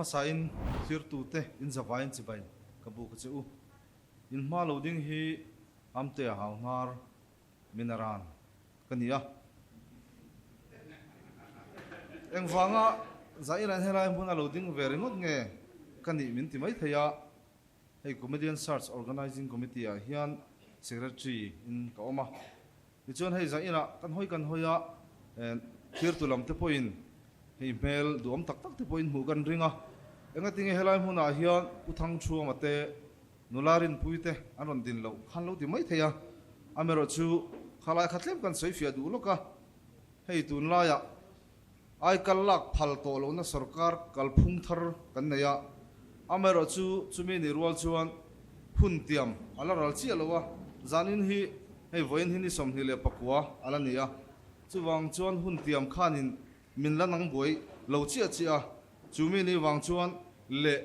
hmasain thirtute in zavaiin chibai ka buk a che u. In hma lo ding hi Amtea hau hnar Minaran ka ni a. Engvanga Zaira'n helai hmuna lo ding ve ringawt nge ka nih min ti maithei a, hei Comedian Search Organising Committee ah hian Secretary in ka awm a. Tichuan hei Zairah kan hawi kan hawi a, thirtu lam te pawhin hei hmel duhawm tak tak te pawhin hmuh kan ring a. Engatinge helai hmunah hian Pu Thangchhuama te Nula rinpui te an rawn din loh khan lo ti mai thei a, amaherawhchu khalai kha tlem kan sawi fiah duh lawk a, hei tunlaiah aikal lak phal tawh lohna sorkar kalphung thar kan nei a, amaherawhchu chumi nih rual chuan hun tiam a la ral chiah lo a, zanin hi hei vawiin hi ni 24 a la ni a, chuvang chuan hun tiam khanin min la nang buai lo chiah chiah a, chumi nih vang chuan leh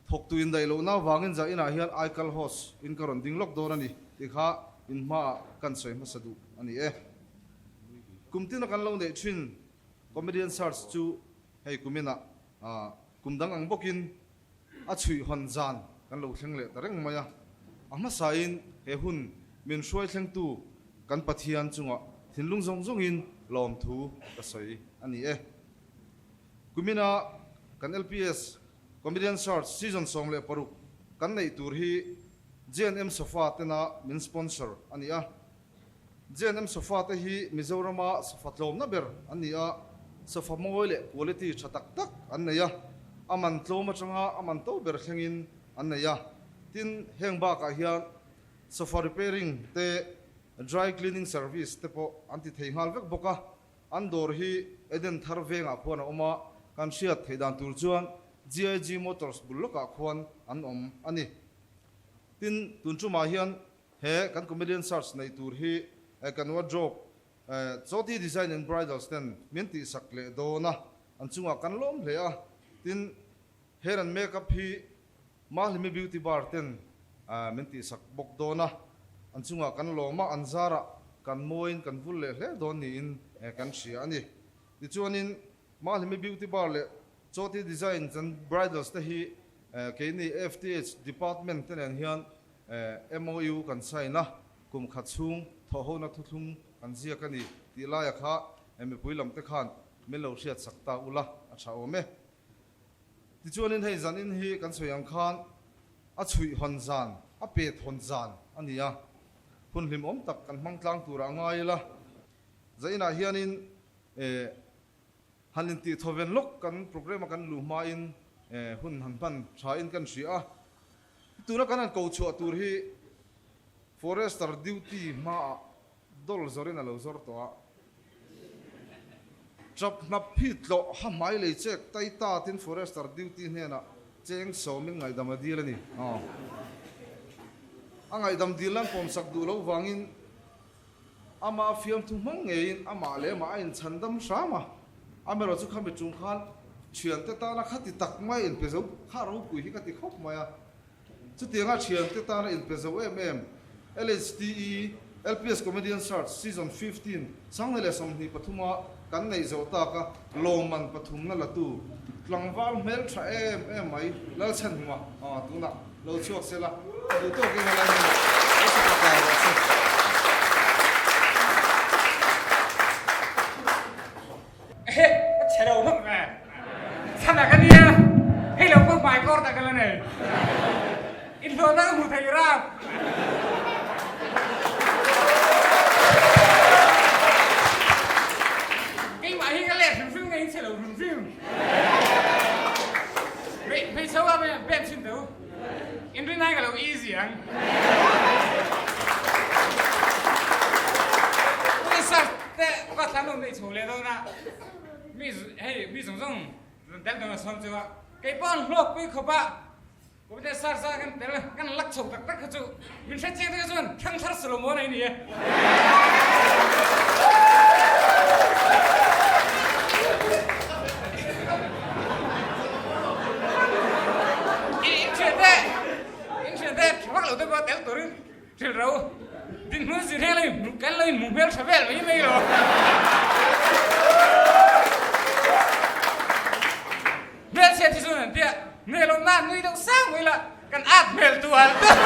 Thawktu indaih lohna avangin zah inah hian aikal host in ka rawn ding lawk dawn a ni tih kha in hmaah kan sawi hmasa duh a ni e. Kum tina kan lo neih thin Comedian Search chu hei kum inah kum dang ang bawkin a chhuih hawn zan kan lo thleng leh ta reng mai a. A hmasain he hun min hruai thlengtu kan Pathian chungah thinlung zawng zawngin lawmthu ka sawi a ni e. Kum inah kan LPS Comedian Search Season 16 kan neih tur hi JNM Sofa tena min sponsor a ni a. JNM Sofa te hi Mizorama sofa tlawmna ber an ni a, sofa mawi leh quality tha tak tak an nei a, a man tlawm atanga a man to ber thlengin an nei a. Tin, heng bakah hian sofa repairing te, dry cleaning service te pawh an ti thei nghal vek bawk a. An dawr hi Eden thar vengah khuan a awm a, kan hriat theih dan tur chuan GIG Motors bul lawkah khuan an awm a ni. Tin, tun tumah hian he kan Comedian Search neih tur hi kan wardrobe Choti Design and Bridals ten min tihsak leh dawn a, an chungah kan lawm hle a. Tin, hair and makeup hi Mahlimi Beauty Bar ten min tihsak bawk dawn a, an chungah kan lawm a, an zarah kan mawiin kan vul leh hle dawn niin kan hria a ni. Tichuanin Mahlimi Beauty Bar leh Choti Designs and Bridals te hi keini FTH Department te nen hian MOU kan sign a, kum khat chhung thawhhona thuthlung kan ziak a ni tih laia kha mipui lam te khan min lo hriatsak ta ula a tha awm e. Tichuanin hei zanin hi kan sawi ang khan a chhuih hawn zan, a pet hawn zan a ni a, hun hlimawm tak kan hmang tlang turah a ngai ila. Zainah hianin eh han intih thawven lawk kan programme a kan luh hmain eh hun han hman thain kan hria a. Tuna kan han ko chhuah tur hi Forester duty hmaah Dol zawrin a lo zawr tawh a. Chap hnap hi tlawh ha hmai lei chek tai ta tin Forester duty hnenah cheng sawmin ngaihdam a dil a ni. A ngaihdam dil nan pawmsak duh loh vangin amah fiamthu hmang ngeiin amah leh amah a inchhan dam hram a. Amaherawh chu khami chung khan thiante tana khati tak mai inpe zo kha ropui hi ka ti khawp mai a. Chutianga thiante tana inpe zo em em LHTE LPS Comedian Search Season 15 2023 a kan neih zawh taka lawmman pathumna latu tlangval hmel tha em em mai Lalchhanhuma tunah lo chhuak se la duh tawkin a lai hmunah lo sa pakar rawh se. Ehe, ka chhe lo hlawk ve. Chhan ah ka nia, hei lo pawh hmai kawr tak ka la nei. Inhlawhna ka hmu thei rap. Keimah hi ka leh hrim hrim nge in chhe lo hrim hrim. Hmeichhe ho a ben chhin teh u. Inrinai ka lo easy ang. Sir te ka thlan awm nei chho leh dawn a, mi hei mi zawng zawng rawn tel dawn a sawm chu a, kei pawh an hlawk pui khawp a, Kawmte sir sa kan tel kan lak chho tak tak kha chu min hre chiang te chuan thangthar Solomon a i ni e. Inthiante inthiante tha vak lo te pawh tel turin hrilh ro dinhmun zir hian lo inhmu kan lo inhmu hmel tha vel mai mai lo. Hmelchhiat hi chuan an tia. kha nui deuh sang mai la kan at hmel tual tual.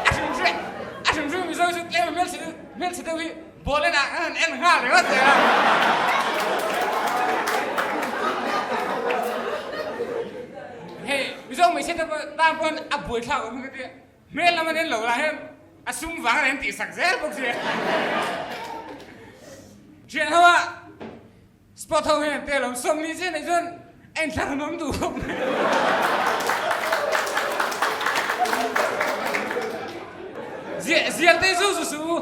A hrim hrim a hrim hrim Mizo chu tlem hmelchhe deuh hmelchhe deuh hi ball en ah an han en nghal ringawt zel a. Hei Mizo hmeichhia te pawh tan pawn a buaithlak awm hi ka tia. Hmel lam an en lo lah hian a sum vang an tih sak zel bawk si. Thian ho a spot ho hian te lo 40 chiah nei chuan a inthlang an awm duh khawp mai. Zial zial te zu zu su u.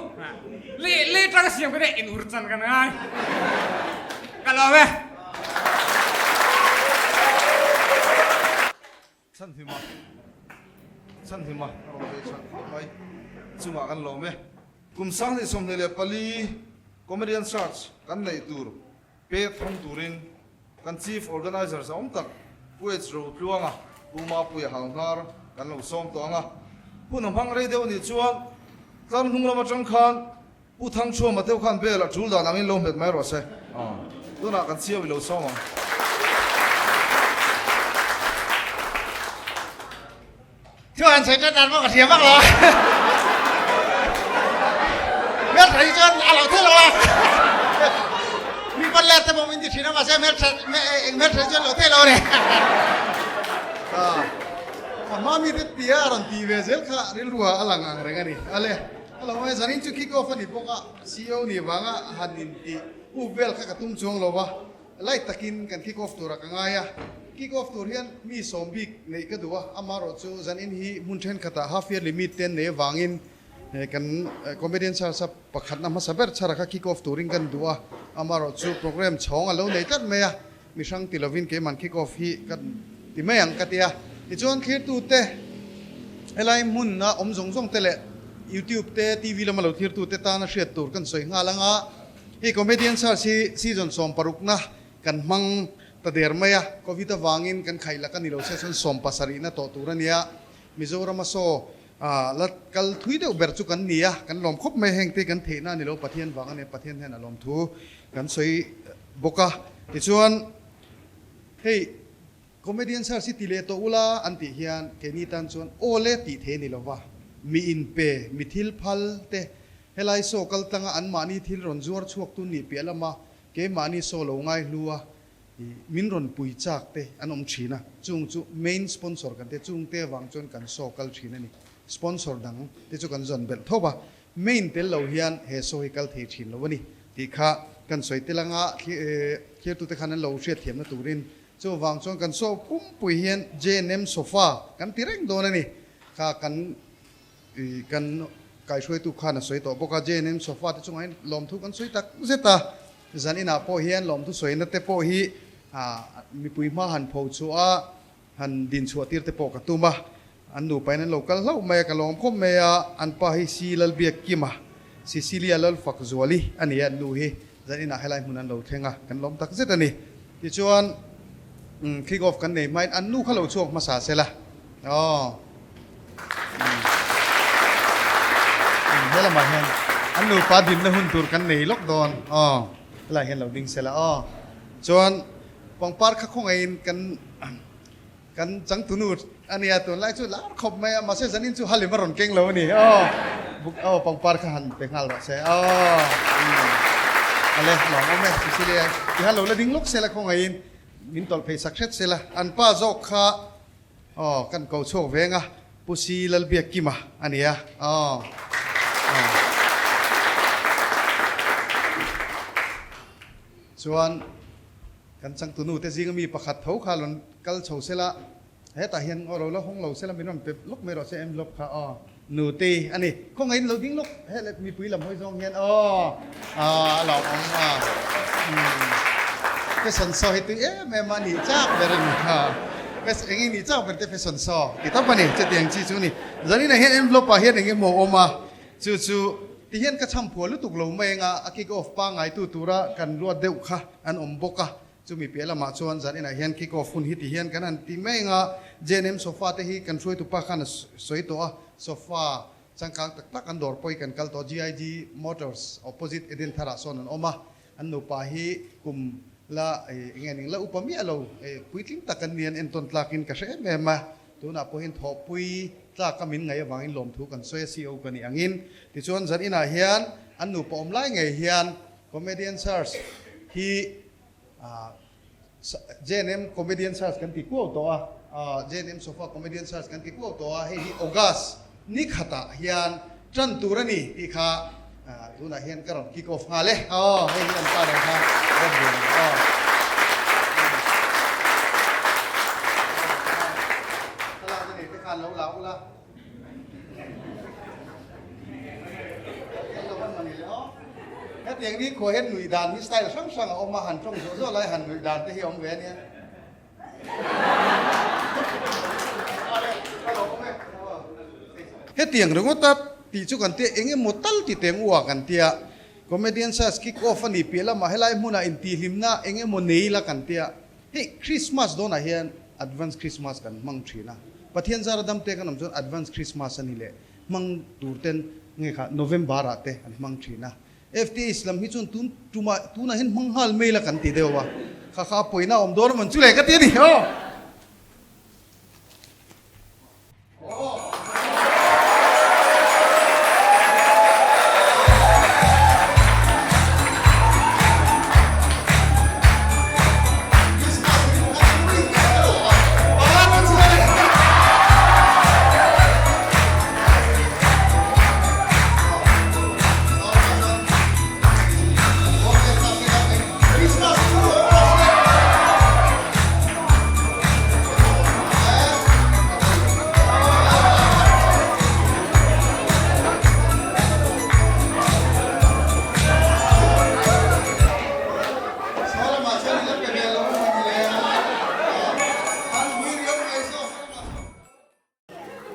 Le le tang siam ka in ur chan kan ngai. Ka lawm e. Chhanhima Chhanhima a rawn ve chhan khawp mai chungah kan lawm e. Kum 2024 Comedian Search kan neih tur pek hawng turin kan Chief Organizer za awm tak Pu H Rotluanga, Pu Mapuia Halhnar kan lo sawm tawh ang a. Hun a hmang rei deuh anih chuan tlar hnung lam atang khan Pu Thangchhuama deuh khan bel a tul dan angin lo hmet mai rawh se. Tunah kan chiau i lo sawm ang. Thu han sawi tan dan pawh ka hria vak lo a. Hmeltha hi chuan a lo thei lo a. Mi pawn let te pawh min ti thin a mahse hmeltha eng hmeltha hi chuan lo thei lo a ni. A hma mite tia a rawn ti ve zel kha rilru ah a lang ang reng a ni. Ale. Hello e, zanin chu kick off a ni bawk a, CEO nih vanga han intih up vel kha ka tum chuang lo va, light takin kan kick off turah ka ngai a, kick off tur hian mi sawm bik neih ka duh a, amaherawh chu zanin hi hmun thenkhatah half yearly meet te an nei avangin kan comedian search a pakhatna hmasa ber chhara kha kick off turin kan duh a, amaherawh chu program chhawng a lo nei tlat mai a, mi hrang ti lovin keiman kick off hi ka ti mai ang ka ti a. Tichuan thlirtute helai hmuna awm zawng zawng te leh YouTube te TV lama lo thlirtute tana hriat tur kan sawi nghal ang a, hei Comedian Search hi season sawmparukna kan hmang ta der mai a, Covid avangin kan khaih lak a ni lo se chuan sawmpasarihna tawh tur a nia. Mizorama saw la kal thui deuh ber chu kan ni a, kan lawm khawp mai heng te kan theihna a ni lo Pathian vang a nia, Pathian hian a lawm thu kan sawi bawk a. Tichuan hei Comedian Search hi ti leh tawh ula an tih hian keini tan chuan aw le tih thei a ni lova, mi inpe, mi thil phal te helai saw kal tlanga anmahni thil rawn zuar chhuak tun nih piah lama keimahni saw lo ngai hlu a, Min rawn pui chak te an awm thin a, chung chu main sponsor kan tia, chung te avang chuan kan show kal thin a ni. Sponsor dang te chu kan zawn belh thawp a, main tel lo hian he show hi kal thei thin lo a ni tih kha kan sawi tel anga thirtute khan an lo hriatthiamna turin. Chuvang chuan kan show pumpui hian JNM sofa kan ti reng dawn a ni kha kan Kan kaihruaitu khan a sawi tawh bawk a, JNM sofa te chungah hian lawmthu kan sawi tak zet a, zan inah pawh hian lawmthu sawina te pawh hi mipui hma han pho chhuah a, han din chhuah tir te pawh ka tum a, an nupa in an lo kal hlauh mai a, ka lawm khawp mai a, an pa hi Si Lalbiakkima, Cecilia Lalfakzuali a ni a, an nu hi zan inah helai hmun an lo thleng a, kan lawm tak zet a ni. Tichuan kick off kan nei hmain an nu kha lo chhuak hmasa sela aw. He lamah hian an nupa dinna hun tur kan nei lawk dawn aw helaiah hian lo ding sela aw. Chuan pangpar kha khawngaihin kan kan changtunu a nia tunlai chu lar khawp mai a mahse zanin chu halim a rawn keng lo a ni aw buk aw pangpar kha han pe nghal rawh se aw ale lawm awm e Cecilia ti khan lo la ding lawk sela khawngaihin min tawlh phei sak hret sela an pa zawk kha Aw kan ko chhuak veng a Pu Si Lalbiakkima a ni a aw aw chuan kan changtunu te zinga mi pakhat tho kha rawn kal chho sela hetah hian aw lo la hawng lo sela min rawn pe lawk mai rawh se envelope kha aw nute a ni khawngaih in lo ding lawk he leh mipui lam hawi zawng hian aw a lo awm a fashion show hi tui em em a nih chak ber a ni kha eng nge nih chak ber te fashion show ti tawp a ni chutiang chi chu a ni zaninah hian envelope ah hian eng emaw awm a chu chu ti hian ka chham phuah lutuk lo mai anga a kick off pangngai tu tura kan ruat deuh kha an awm bawk a Chumi piah lamah chuan zan inah hian kick off hun hi ti hian kan han ti mai anga JNM sofa te hi kan hruaitu pa khan a sawi tawh a, sofa changkang tak tak an dawr pawh hi kan kal tawh GIG Motors opposite Eden Tharah sawn an awm a, an nupa hi kum. La eng nge ning la upa miah lo puitling tak an ni an entawn tlakin ka hre em em a, tunah pawhin thawhpui tlak a min ngaih avangin lawmthu kan sawi a CEO ka nih angin. Tichuan zan inah hian an nupa awm lai ngei hian Comedian Search hi JNM Comedian Search kan ti kuau tawh a, JNM Sofa Comedian Search kan ti kuau tawh a, hei hi August Ni khatah hian tan tur a ni tih kha tunah hian ka rawn kick off nghal e. Aw, hei hi an pa nen khan rawn ve ang aw. Thlalakna nei te khan lo la ula. Lo van mani le aw. Hetiang ni khuah hian nuih dan hi style hrang hrang a awm a, han tawng zawh zawh lai han nuih dan te hi a awm ve a nia. Hetiang ringawta tih chu kan tia eng emaw tal ti teng ua kan tia Comedian Search kick off a nih piah lamah helai hmunah intihhlimna eng emaw nei la kan tia hei Christmas dawnah hian Advance Christmas kan hmang thin a Pathian zara dam te kan awm chuan Advance Christmas a ni leh hmang tur ten nge kha November ah te an hmang thin a FTH lam hi chuan tun tumah tunah hian hmang nghal mai la kan ti deuh a, kha kha a pawina awm dawn a mawn chu le ka ti a ni aw.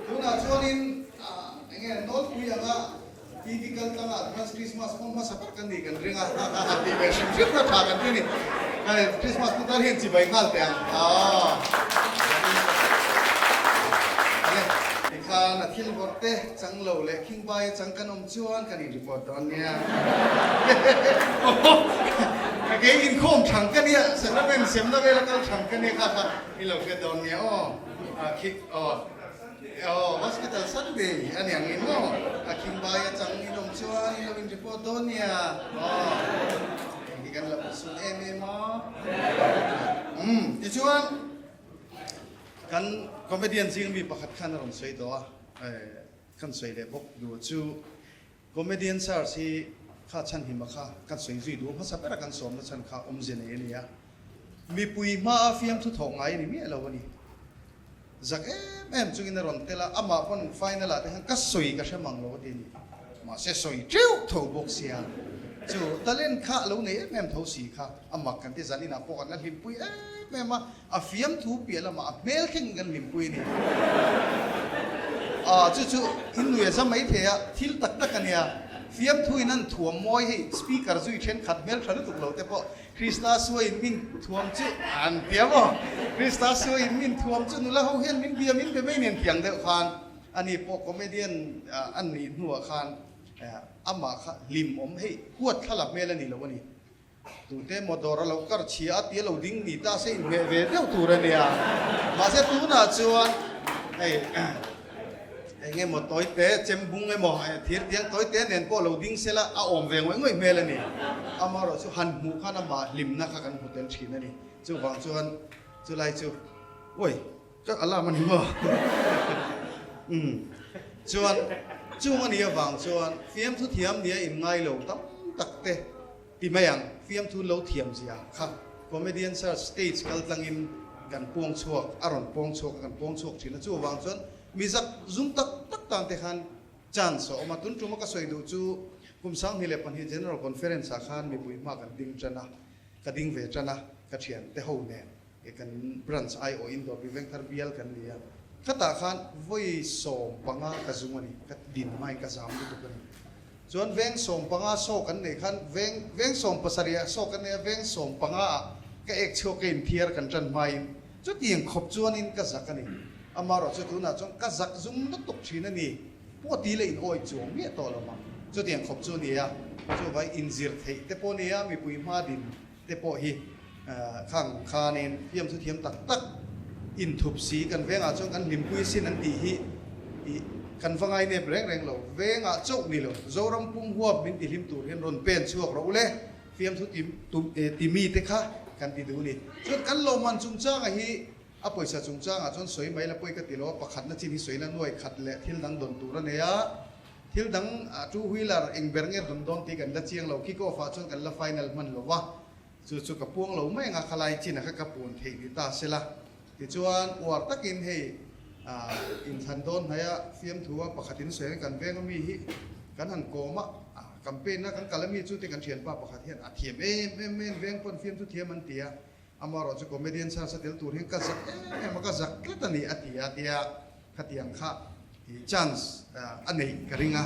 Tunah chuanin eng nge nawlpui anga TV kal tlanga advance Christmas hmang hmasa ber kan nih kan ring a, han tih ve hrim hrim na tha kan ti a ni. Christmas putar hian chibai nghal teh ang. Ale, tikhan a thil vawrh te chang lo leh khingbai a chang kan awm chuan kan in report dawn nia. Ka kei inkhawm thang ka nia, sacrament semna vela kal thang ka nia kha kha i lo hriat dawn nia aw. Aw hospital Sunday a ni ang in maw? A khingbai a chang in awm chuan in lo in report dawn nia aw. Heng hi kan lo sun em em a. Umm tichuan kan comedian zing mi pakhat khan a rawn sawi tawh a, kan sawi leh bawk duh chu comedian search hi kha chhan hima kha kan sawi zui duh hmasa ber a kan sawmna chhan kha awmzia nei a ni a. Mipui hmaa fiamthu thawh ngai a ni miah lo a ni. Zak em em chungin a rawn tel a, amah pawn final ah te khan ka sawi ka hre mang lo a ti a ni. Mahse sawi teuh tho bawk sia, chu talent kha a lo nei em em tho si kha a mak kan ti zan inah pawh kan la hlimpui em em a, a fiamthu piah lamah a hmel thlengin kan hlimpui a ni. Ah chu chu in nui a za mai thei a, thil tak tak a nia, fiamthu in an thuam mawi hei speaker zui thenkhat hmel tha lutuk lo te pawh Krista suain min thuam chu an ti a maw? Krista suain min thuam chu nula ho hian min bia min be mai nen tiang deuh khan ani pawh comedian a nih hnuah khan amah kha hlim awm hei huat thla la hmel a ni lo a ni. Tute maw dawr a lo kar chhia a tia lo ding ni ta se inhmeh ve deuh tur a nia. Mahse tunah chuan hei Eng emaw tawi te, chem bung emaw, thir tiang tawi te nen pawh lo ding sela a awm ve ngawih ngawih hmel a ni. Amaherawh chu han hmuh khan amah hlimna kha kan hmu tel thin a ni. Chuvang chuan chulai chu Oi, ka alarm a ni maw? Umm, chuan chung a nih avang chuan fiamthu thiam nia inngai lo tam tak te ti mai ang, fiamthu lo thiam zia kha comedian search stage kal tlangin kan puang chhuak, a rawn puang chhuak a, kan puang chhuak thin a. Chuvang chuan Mi zak zum tak tak tan te khan chance a awm a, tun tuma ka sawi duh chu kum 2002 General Conference ah khan mipui hma kan ding tan a, ka ding ve tan a, ka thian te ho nen e kan branch aiawh in Dawrpui Vengthar bial kan ni a, khatah khan vawi 15 ka zung a ni, ka din hmain ka zam lutuk a ni. Chuan veng 15 saw kan neih khan veng veng 70 ah saw kan nei a, veng 15 ah ka ek chhuak ka inthiar kan tan hmain chutiang khawp chuanin ka zak a ni. Amaherawh chu tunah chuan ka zak zum lutuk thin a ni. Pawh ti leh in awi chuang miah tawh lo ang. Chutiang khawp chu a ni a, chuvai inzir theih te pawh a ni a, mipui hma din te pawh hi. Khang khanin fiamthu thiam tak tak inthup si kan vengah chuan kan hlimpui sin an tih hi ih kan va ngai nep reng reng lo. Vengah chauh ni lo, Zoram pum huap min tihlim tur hian rawn pen chhuak rawh u le, fiamthu ti mi te kha kan ti duh a ni. Chuan kan lawmman chungchanga hi a pawisa chungchangah chuan sawi mai la pawi ka ti lo a, pakhatna chin hi sawi la nuai khat leh thil dang dawn tur a nei a, thil dang two wheeler eng ber nge dawn dawn tih kan la chiang lo, kick off ah chuan kan la final hman lo va. Chu chu ka puang lo mai anga khalai chin a kha ka puan theih ni ta sela. Tichuan uar takin hei inthlan dawn hnaia fiamthu a pakhat in sawi kan veng ami hi kan han kawm a, campaign a kan kal ami chu te kan thianpa pakhat hian a thiam em em mai an veng pawn fiamthu thiam an ti a, amaherawh chu comedian chance a tel tur hian ka zak em em a, ka zak tlat a ni a ti a tia khatiang kha chance a neih ka ring a,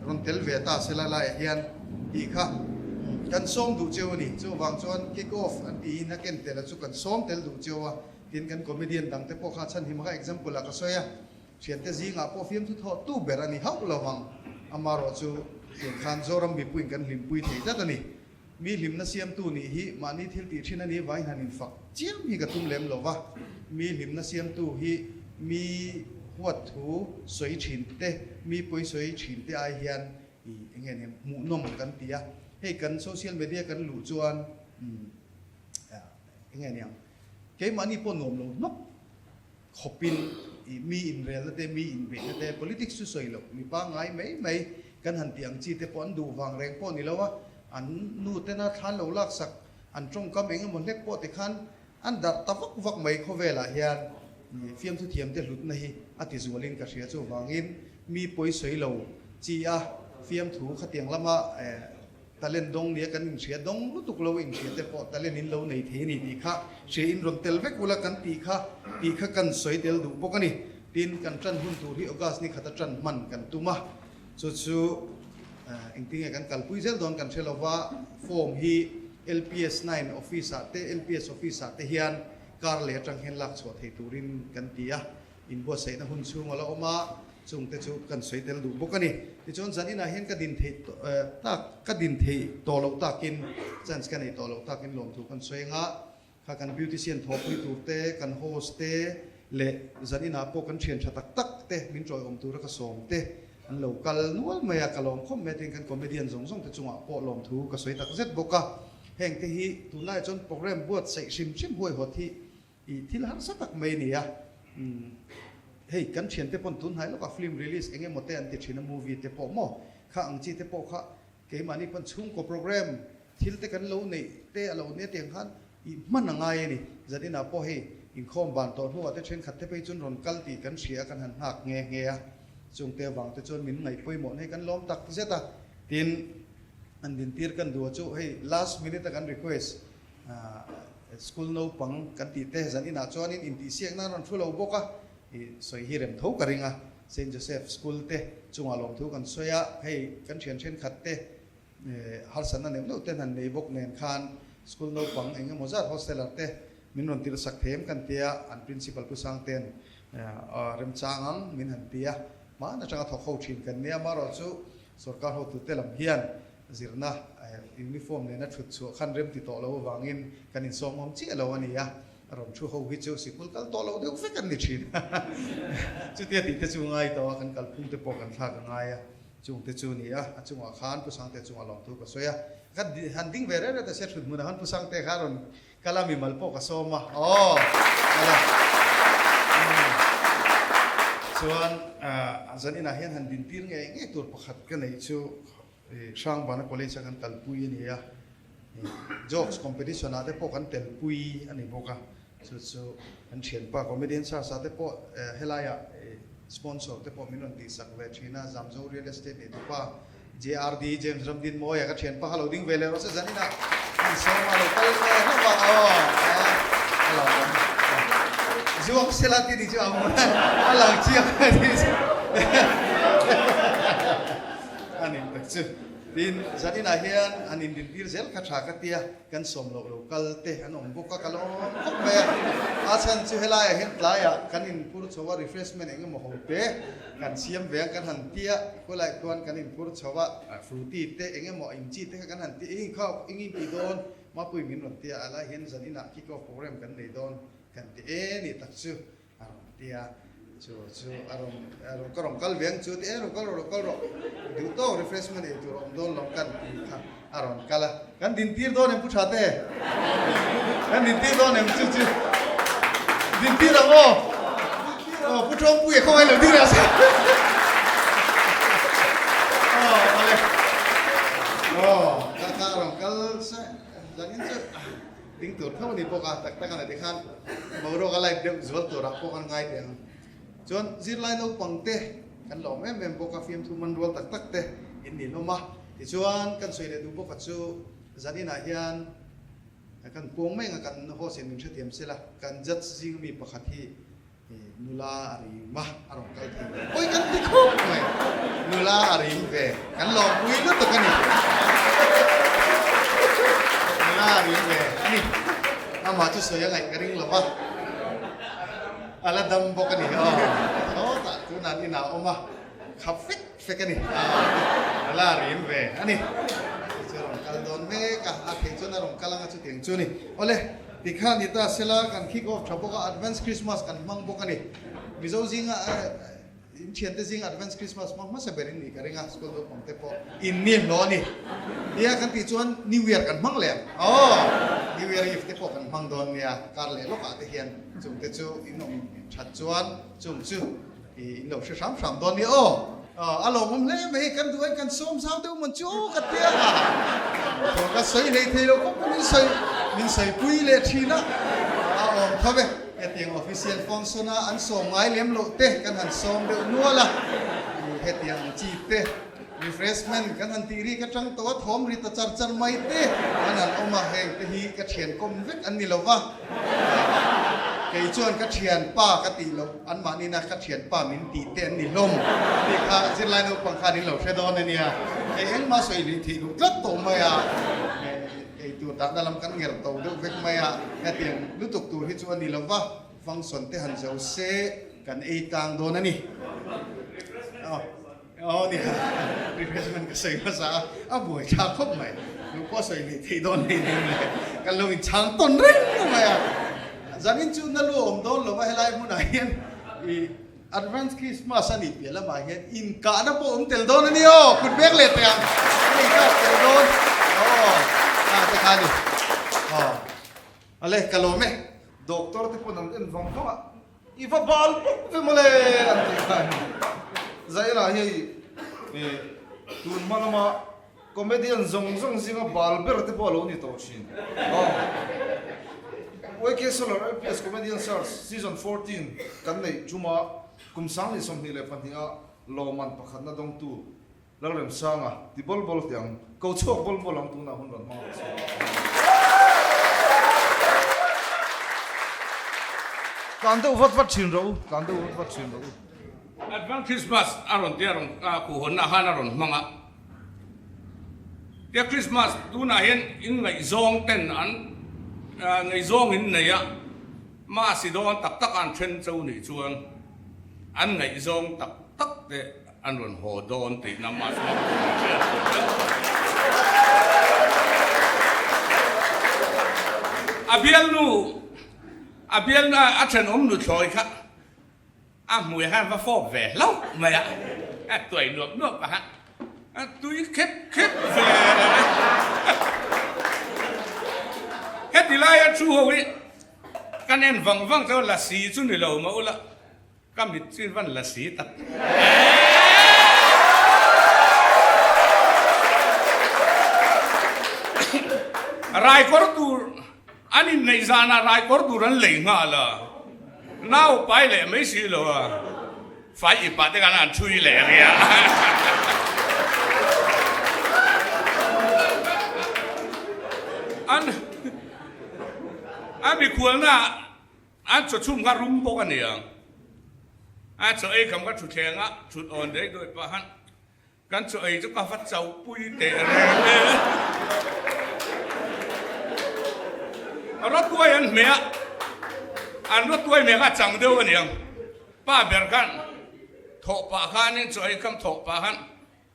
rawn tel ve ta sela laiah hian tih kha kan sawm duh cheu a ni. Chuvang chuan kick off an tiin a ken tel a chu kan sawm tel duh cheu a, tin kan comedian dang te pawh kha chhan him kha example ah ka sawi a, thiante zingah pawh fiamthu thawh tu ber a ni hauh lo ang, amaherawh chu tiang khan Zoram mipuiin kan hlimpui thei tlat a ni. Mi hlimna siamtu nih hi mahni thil tih thin a nih vangin han infak chiam hi ka tum lem lo va, mi hlimna siamtu hi mi huat thu sawi thin te, mi pawi sawi thin te ai hian i eng nge nia hmuhnawm kan ti a, hei kan social media kan luh chuan eng nge nia keimahni pawh nuam lo hnawk khawpin i mi inrelna te, mi inbeihna te, politics chu sawi loh mi pangngai mai mai kan han tih ang chi te pawh an duh vang reng pawh ni lo a, an nu tena thlan lo laksak an tawngkam eng emaw hlek pawh tikhan an darh ta vak vak mai khawvelah hian fiamthu thiam te hlutna hi a ti zualin ka hria chuvangin mi pawi sawi lo chi a fiamthu khatiang lama Talent dawng nia kan inhria dawng lutuk lo inhria te pawh talent in lo nei thei a ni tih kha hria in rawn tel vek ula kan tih kha tih kha kan sawi tel duh bawk a ni. Tin, kan tan hun tur hi August ni khata tan hman kan tum a, chu chu engtinge kan kalpui zel dawn kan hre lo va, form hi LPS nine office ah te LPS office ah te hian kar leh atang hian lak chhuah thei turin kan ti a. Inbuatsaihna hun chhung a la awm a, chungte chu kan sawi tel duh bawk a ni. Tichuan zan inah hian ka din theih tak, ka din theih tawh loh takin, chance ka neih tawh loh takin lawmthu kan sawi ang a, kha kan beautician thawhpui tur te, kan host te leh zan inah pawh kan thian tha tak tak te min tawiawm tura ka sawm te an lo kal nual mai a, ka lawm khawp mai a tin kan comedian zawng zawng te chungah pawh lawmthu ka sawi tak zet bawk a. Hengte hi tunlaiah chuan program buatsaih hrim hrim huaihawt hi I thil harsa tak mai a ni a, hei kan thiante pawn tun hnai lawkah film release eng emaw te an ti thin a, movie te pawh maw kha ang chi te pawh kha keimahni pawn chhungkaw program thil te kan lo neih te a lo nia tiang khan i hman a ngai a ni. Zan inah pawh hei inkhawm ban tawh hnuah te thenkhat te phei chuan rawn kal tih kan hria a, kan han nghak nghe nghe a, chungte avang te chuan min ngaih pawimawh na hi kan lawm tak zet a, tin an dintir kan duh a chu hei last minute a kan request School naupang kan tih te zan inah chuanin intihsiak nan rawn thu lo bawk a, i sawi hi rem tho ka ring a, Saint Joseph School te chungah lawmthu kan sawi a, hei kan thian thenkhat te harsatna neuh neuh te han nei bawk nen khan school naupang eng emaw zat hosteler te min rawn tirhsak thei em kan tia, an principal Pu Sangte'n remchang ang min han ti a, hmaan atanga thawk ho thin kan nia, amaherawhchu sorkar hotute lam hian Zirna uniform nena thut chhuah khan rem ti tawh lo avangin kan insawm awm chiah lo a ni a, a rawn thu ho hi chu sikul kal tawh lo deuh vek an ni thin. Chutia tih te chu ngai tawh a, kan kalphung te pawh kan thlak a ngai a, chung te chu ni a, a chungah khan Pu Sangte chungah lawmthu ka sawi a, ka han ding ve reng reng ta sia thut hmunah khan Pu Sangte kha a rawn kal a, mimal pawh ka sawm a, aw kal a, chuan zan inah hian han dintir ngei ngei tur pakhat ka neih chu Hrangbana College a kan kalpui a ni a, Jokes competition ah te pawh kan telpui a ni bawk a, chu chu kan thianpa comedian search ah te pawh helaiah sponsor te pawh min rawn tihsak ve thin a, Zamzo Real Estate nei tupa JRD James Ramdinmawia ka thianpa kha lo ding ve leh rawh se zaninah insawm a lo kal ve hlauh a, aw a lo awm zuang sela tih ni chu a a lang chiang a ni. A nih tak chu. Tin, zan inah hian an indintir zel kha tha ka tia, kan sawm loh lo kal te an awm bawk a, ka lo awm khawp mai a. A chhan chu helaiah hian tlaiah kan inphur chho a, refreshment eng emaw ho te kan siam ve ang kan han tia, khawlaiah khuan kan inphur chho a, fruity te eng emaw inchi te kha kan han ti, eng in kha eng in tih dawn? Mapui min rawn tia a lai hian zan inah kick off program kan nei dawn kan ti e ni tak chu a rawn tia chu chu a rawn a rawn ka rawn kal ve ang chu ti e rawn kal rawh rawn kal rawh duh tawk refreshment ei tur a awm dawn lo kan ti kha a rawn kal a kan din tir dawn em pu tha te kan din tir dawn em chu chu din tir ang aw aw pu tawngpui a khawngaih lo ding reh se aw ale aw ka ka rawn kal se zan in chu ding tur tho ani bawk a tak tak a ni tikhan boruak a light deuh zual turah pawh kan ngai teh ang chuan zirlai naupang te kan la awm em em bawk a fiamthu man rual tak tak te in ni hlawm a tichuan kan sawi leh duh bawk a chu zan inah hian kan puang mai anga kan host in min hrethiam sela kan judge zing ami pakhat hi Nula a rim a, a rawn kal thei lo. Pawi kan ti khawp mai. Nula a rim ve. Kan lawmpui lutuk a ni. Nula a rim ve a ni. Amah chu sawi a ngaih ka ring lo va. A la dam bawk a ni. Aw, sawtah tunah an inah a awm a, khap fek fek a ni. Nula a rim ve a ni. Chu a rawn kal dawn mek a, a theih chuan a rawn kal anga chutiang chu a ni. Awle. Tikhan ni ta sela kan kick off tha bawk a, Advance Christmas kan hmang bawk a ni. Mizo zinga in thiante zinga Advance Christmas hmang hmasa ber in nih ka ring a, school naupang te pawh in ni hlawh a ni. Nia kan tih chuan New Year kan hmang leh ang. Aw, New Year Eve te pawh kan hmang dawn nia, kar leh lawkah te hian chung te chu in awm that chuan chung chu in lo hre hram hram dawn nia aw. A lawmawm hle mai, kan duh ain kan sawm zau deuh mawn chu aw ka ti a, ka sawi hlei thei lo khawp a, min sawi min sawi pui leh thin a, a awm tho e. Hetiang official function a an sawm ngai lem loh te kan han sawm deuh nual a, hetiang ang chi te refreshment kan han tih rik atang tawh a, thawm ri ta char char mai te an han awm a, heng te hi ka thian kawm vek an ni lo va. Kei chuan ka thianpa ka tih loh, anmahnina ka thianpa min tih te an ni hlawm tih kha zirlai naupang khan in lo hre dawn a nia. Kei engmah sawi lih thih duh tlat tawh mai a, eitur dahna lam kan nger to deuh vek mai a, hetiang lutuk tur hi chu a ni lo va, function te han zo se kan ei tlang dawn a ni. Aw nia, refreshment ka sawi hmasa a, a buai tha khawp mai. Duh pawh sawi leh theih dawn hei nem le, kan lo inchhang tawn reng mai a. Zanin chu na lu a awm dawn lo va, helai hmunah hian i advance Christmas a nih piah lamah hian inkahna pawh awm tel dawn a ni aw, kut bek leh teh ang, kan inkah tel dawn aw, ah te kha a ni aw. Ale, ka lawm e. Doctor te pawn an en vang vang a. I va bal bawk ve mawle an tih kha a ni. Zaila hi hei tun hma lama comedian zawng zawng zinga bal ber te pawh a lo ni tawh thin. Aw. YK Solar LPS Comedian Search Season 14 kan neih ṭuma kum 2022 a lawmman pakhatna dawngtu Lalremsanga ti bawl bawl teh ang, ko chhuak bawl bawl ang tunah hun rawn hmang rawh se. Tlan deuh vat vat thin rawh u, tlan deuh vat vat thin rawh u. Advance Christmas a rawn tia rawn khuhhawnna khan a rawn hmang a, tia Christmas tunah hian in ngaihzawng ten an ngaihzawng in nei a, mahse dawn tak tak an then cho nih chuan an ngaihzawng tak tak te An rawn haw dawn tihna mass hmang tur an hriat tur vek. A bialnu, a bialnu a thenawm nuthlawi kha a hmui khan va fawp ve hlauh mai a, a tuai nuap nuap a han a tui khep khep ve. Heti laia thu ho hi kan en vang vang chuan lasi chu ni lo mah ula. Ka mit chu in van la si tak. Raikawr tur an inneih zanah raikawr tur an lei nghal a, nau pai leh mai si lo a, fai ipah te khan an thui leh ria. An a mikhualna An chaw chhum kha rum bawk a ni ang. A chaw ei kham kha thutthleng a thut awn daih daih pah khan kan chaw ei chu ka va chau pui teh reng e. Rawtuai an hmeh a, an rawtuai hmeh kha a chang deuh a ni ang. Pa ber khan thawh pah khanin chaw ei kham thawh pah khan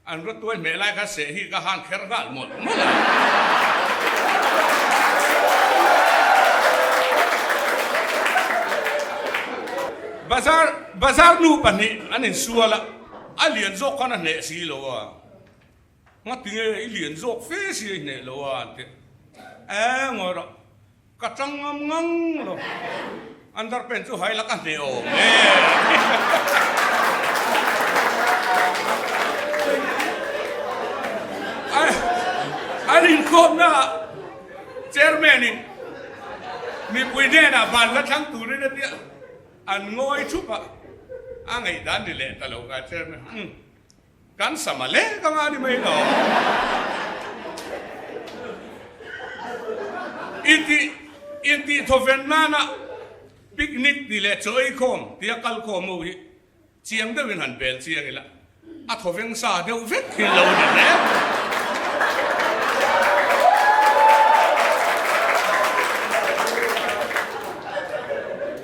An rawtuai hmeh lai kha seh hi ka han kher nghal mawlh mawlh a. Bazar bazar nu pahnih an insual a, a lian zawk khan a hneh si lo a. Ngatinge i lian zawk fe si a i hneh lo a an ti. Ee ngawi rawh, ka tang ngam ngang lo. Underpant chu hai la ka hneh awm e. An inkhawmna ah Chairman in mipui hnenah van la thlang turin a tia, an ngawi thup a, a ngaihdan ni leh ta lo ka Chairman, umm kan sama lek anga ni mai lo. Intih intih thawven nana picnic tih leh chaw ei khawm tia kal khawm ho hi Chiang deuhin han bel chiang ila, a thawveng sa deuh vek hi lo ni hle.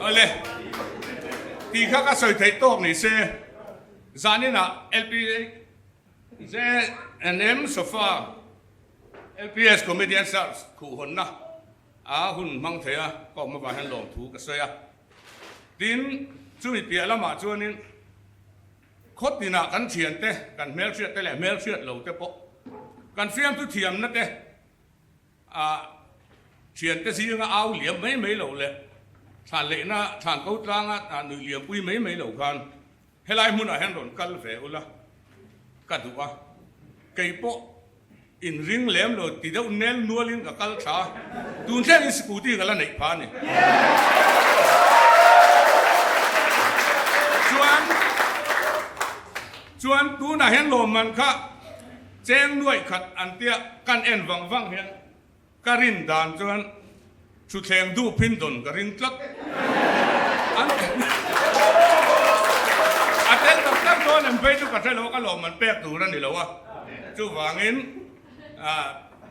Awle, tih kha ka sawi theih tawk ni se, zaninah LPJNM Sofa LPS Comedian Search khuhhawnna a hun hmang thei a, ka awm avang hian lawmthu ka sawi a. Tin, chumi piah lamah chuanin khaw tinah kan thiante, kan hmelhriat te leh hmelhriat lo te pawh kan fiamthu thiamna te ah thiante zinga au liam mai mai lo leh thlan leihna thlan ko tlanga nuih liampui mai mai lo khan Helai hmunah hian rawn kal ve ula ka duh a, kei pawh inring lem lo ti deuh nel nualin ka kal tha a, tun thlengin scooty ka la neih pha a ni. Chuan chuan tunah hian lawmman kha cheng nuaih khat an tia kan en vang vang hian Ka rin dan chuan thutthleng duh phin dawn ka ring tlat. An a tel tak tak dawn em phei chu ka hre lo a, ka lawm an pek tur a ni lo a. Chuvangin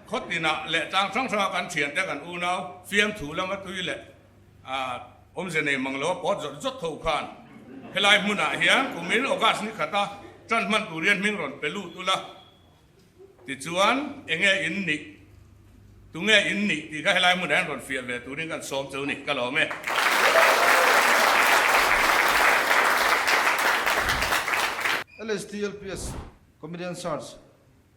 khaw tinah leh tlang hrang hranga kan thiante kan unau fiamthu lama tui leh awmze nei mang lo a pawt zawt zawt tho khan helai hmunah hian kumin August ni khata tan hman tur hian hming rawn pe lut ula. Tichuan, enge in nih? Tunge in nih tih kha helai hmunah hian rawn fiah ve turin kan sawm cheu ni, ka lawm e. LHTLPS Comedian Search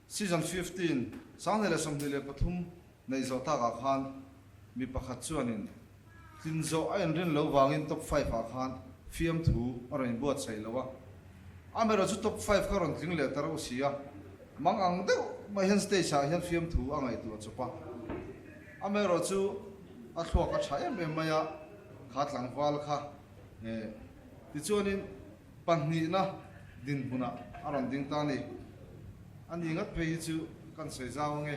Season 15 2023 neih zawh takah khan mi pakhat chuanin tlin zawh a inrin lo vangin top five ah khan fiamthu a rawn inbuatsaih lo a, amaherawh chu top five kha rawn tling leh ta reuh si a, mang ang deuh mai hian stage ah hian fiamthu a ngaihtuah chawp a, amaherawh chu a thluak a tha em em mai a, kha tlangval kha tichuanin pahnihna dinhmunah a rawn ding ta a ni. A ni ngat phei hi chu kan sawi zau ange.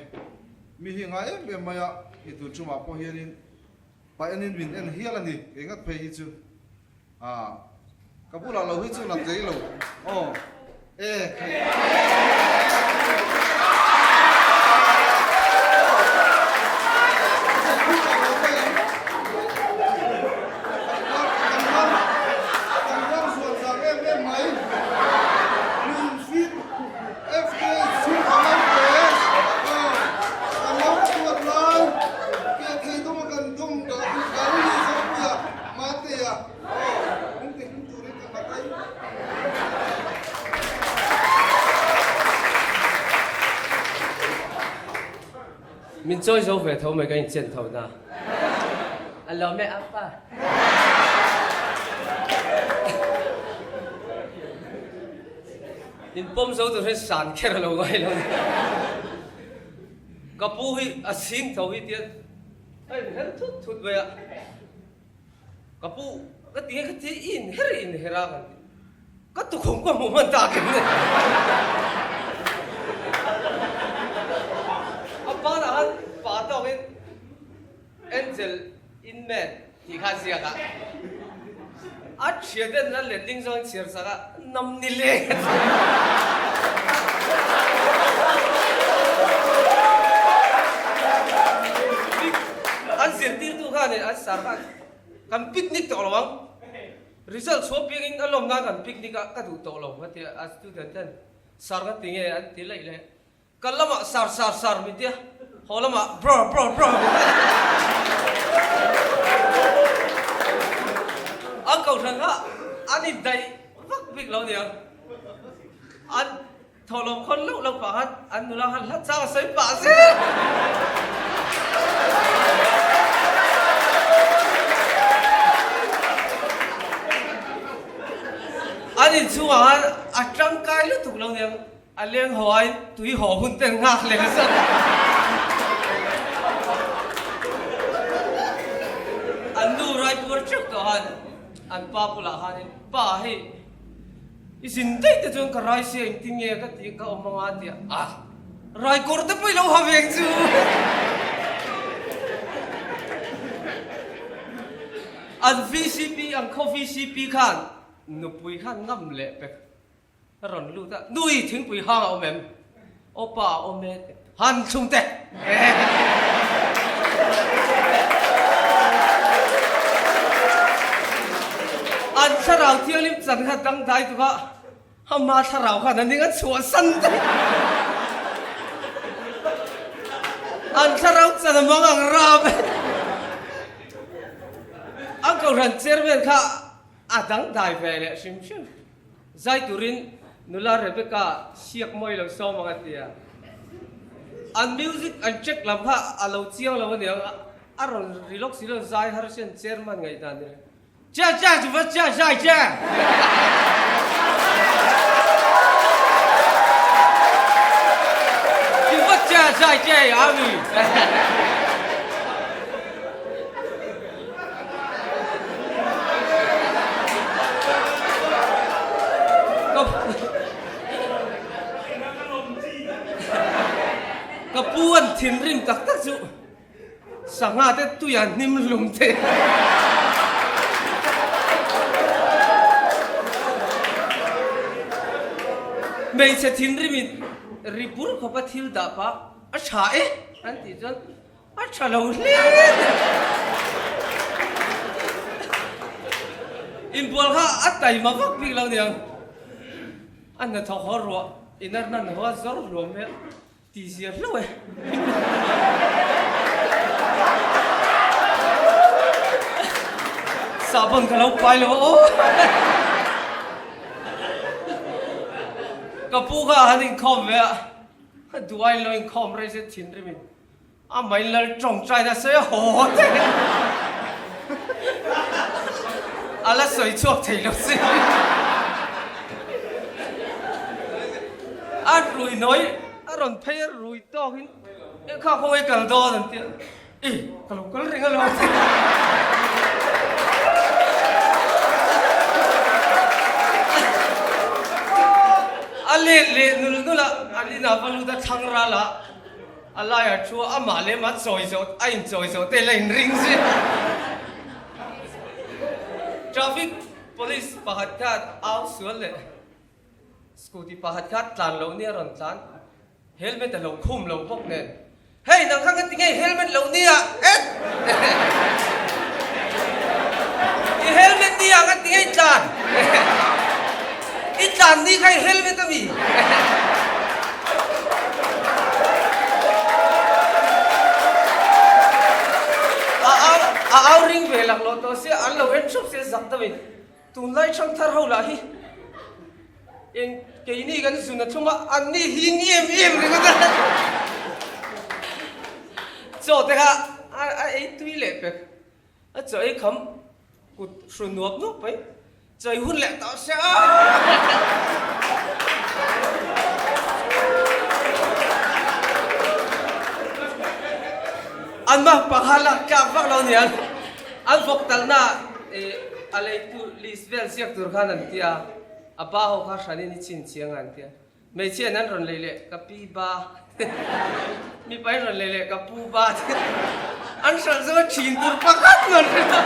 Mi hi ngai em em mai a, i tun tumah pawh hianin pa enin min en hial a ni, kei ngat phei hi chu ah ka bulah lo hi chu la tlei lo aw e khaih. Min chawi zo ve tho mai ka inchen tho na. A lawm e apa. In pawm zo tur hian san kher a lo ngai lo ni. Ka pu hi a chhing tho hi tian a inher thut thut mai a. Ka pu ka ti nge ka ti i inher i inher a kan ti. Ka tukhum ka hmuh hman tak em ni. A banah khan pa tawkin Angel Inman tih kha a ziak a. A thian ten a letling zawng chhiar sak a, nam ni le a ti. An zirtirtu khan an sar khan kan picnic tawh lo ang, result chhuah piangin a lawm nan kan picnic a, ka duh tawh lo a ti a, a student ten sar ka ti nge an ti laih leh. Kal lamah sar sar sar min tia, haw lamah bro bro bro min tia. An kohhran kha. an indaih vak bik lo nia. An thawhlawm khawn loh loh pah khan an nula khan hla chang a sawi pah zel. An inchhungah khan a tangkai lutuk lo nia. A leng haw aiin tui haw hun ten nghak leh zat. An nu Raipur teuh tawh han an pa bulah khanin, Pa hei i zin daih te chuan ka rai sia engtin nge ka tih ka awm anga tia a Raikawr te pawh i lo ha veng chu. An vcp ang khaw vcp khan nupui khan ngam leh pek. Ka rawn lut a, Nui thingpui hang a awm em? Aw pa a awm e, han chhung teh! An thlarau thianghlim chan kha dangdai tuk a, ama thlarau khan a ning a chhuahsan daih. An thlarau chan a mang ang ram e. An kohhran chairman kha a dangdai ve leh hrim hrim. Zai turin nula Rebecca siak mawi lo sawm ang a ti a. An music an check lam kha a lo chiang lo aniang a, a rawn ri lawk si lo zai har hian chairman ngaihdan ni reng. Cha cha chu va cha zai cha! Chu va cha zai cha a mi! Ka pu an thinrim tak tak chu sangha te tui a hnim hlum te. Hmeichhe thinrim in ri bur khawpa thil dah pah a tha e an tih chuan A tha lo hle ni. Inbual kha a taima vak bik lo niang. A hnathawk haw ruah inar nan haw a zawr hluam mai a, ti zia hlauh e. Sahbawn ka lo pai lo a aw. Ka pu kha a han inkhawm ve a, duai lo inkhawm rei se thinrimin. A mai lal tawngtai na sawi a haw che. A la sawi chhuak thei lo si. A rui nawi a rawn phei a rui tawk in e kha khawngaih kal dawn an tia e ka lo kal reng alawm a ti. A let leh nul nul a an inah va lut a thlang ral a. A laiah thu amah lem a chawi zawh a inchawi zawh te la inring zui. Traffic police pakhat khan au sual leh scooty pakhat kha tlan loh nia rawn tlan helmet a lo khum lo bawk nen hei nang kha ka ti ngei helmet loh nia et i helmet nia ka ti ngei tlan i tlan ni kha i helmet a mi. A au ring ve lak loh tawh sia an lo en hrep sia zak deuh in tunlai thangthar ho lah hi eng keini kan zun a thlum a an ni hing em em ringawt a chaw te kha a ei tui leh pek a chaw ei kham kut hru nuap nuap mai Chai hun leh tawh se a. An mah pangha lak tlak vak lo nian an vawk talna a leitu list vel ziak tur khan an tia a ba ho kha hranin i chin chiang a an tia. Hmeichhiain an rawn lei leh ka pi ba, mipain rawn lei leh ka pu ba te an hralh zawng a thin tur pakhat man hralh a.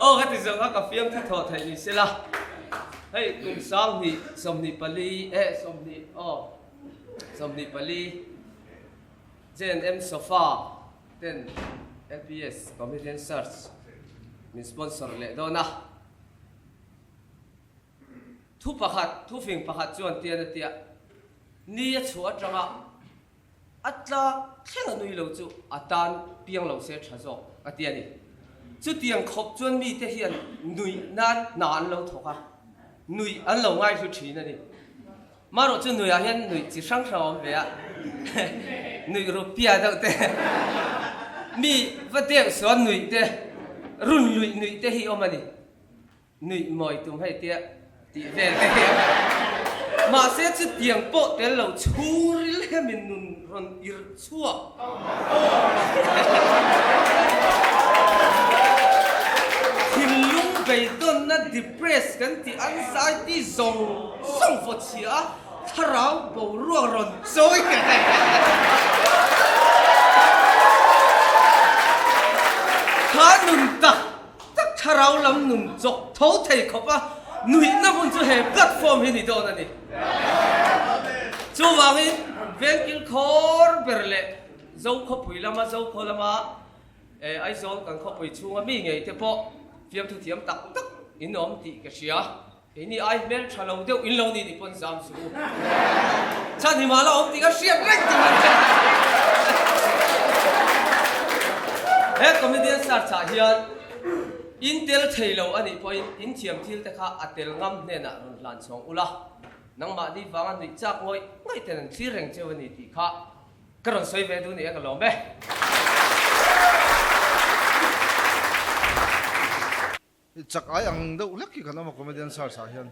Aw ka ti zawng kha ka fiam thu thawh theih ni sela, hei kum 20 24 eh 20 aw 24 JNM sofa ten LPS Comedian Search min sponsor leh dawn a. Thu pakhat, thufing pakhat chuan tian a tia, Ni a chhuah atanga a tlak thleng a nui lo chu a tan piang lo se tha zawk a ti a ni. Chutiang khawp chuan mite hian nuih nan hna an lo thawk a, nuih an lo ngaihlu thin a ni. Marawh chu nuihah hian nuih chi hrang hrang a awm ve a, nuih rupia deuh te, mi va deuh suan nuih te, run luih nuih te hi awm a ni. Nuih mawi tum hei tia tih vel te hi a ni. Mahse chutiang pawh tel lo chhungril hemin nun rawn irh chhuak. Thinlung beidawnna depress kan tih anxiety zawng zawng vaw chhia a thlarau boruak rawn chawi Kha nun tak tak thlarau lam nun chawk tho thei khawp a nuihna hmun chu he platform hi ni dawn a ni. Chuvangin Vengkil khawr ber leh Zokhawpui lama Zokhaw lama Aizawl kan khawpui chhunga mi ngei te pawh fiamthu thiam tak tak in awm tih ka hria. Keini ai hmel tha lo deuh in lo ni ni pawn zam suh u. Chhan hi mah la awm tih ka hriat reng tur a ni. He comedian search ah hian in tel thei lo a nih pawhin in thiam thil te kha a tel ngam hnenah rawn hlan chhuang ula, nangmahni vanga nuih chak ngawih ngawih ten an thlir reng cheu a ni tih kha Ka rawn sawi ve duh nia ka lawm e. Chak ai ang deuh hlek hi kan awm a comedian search ah hian.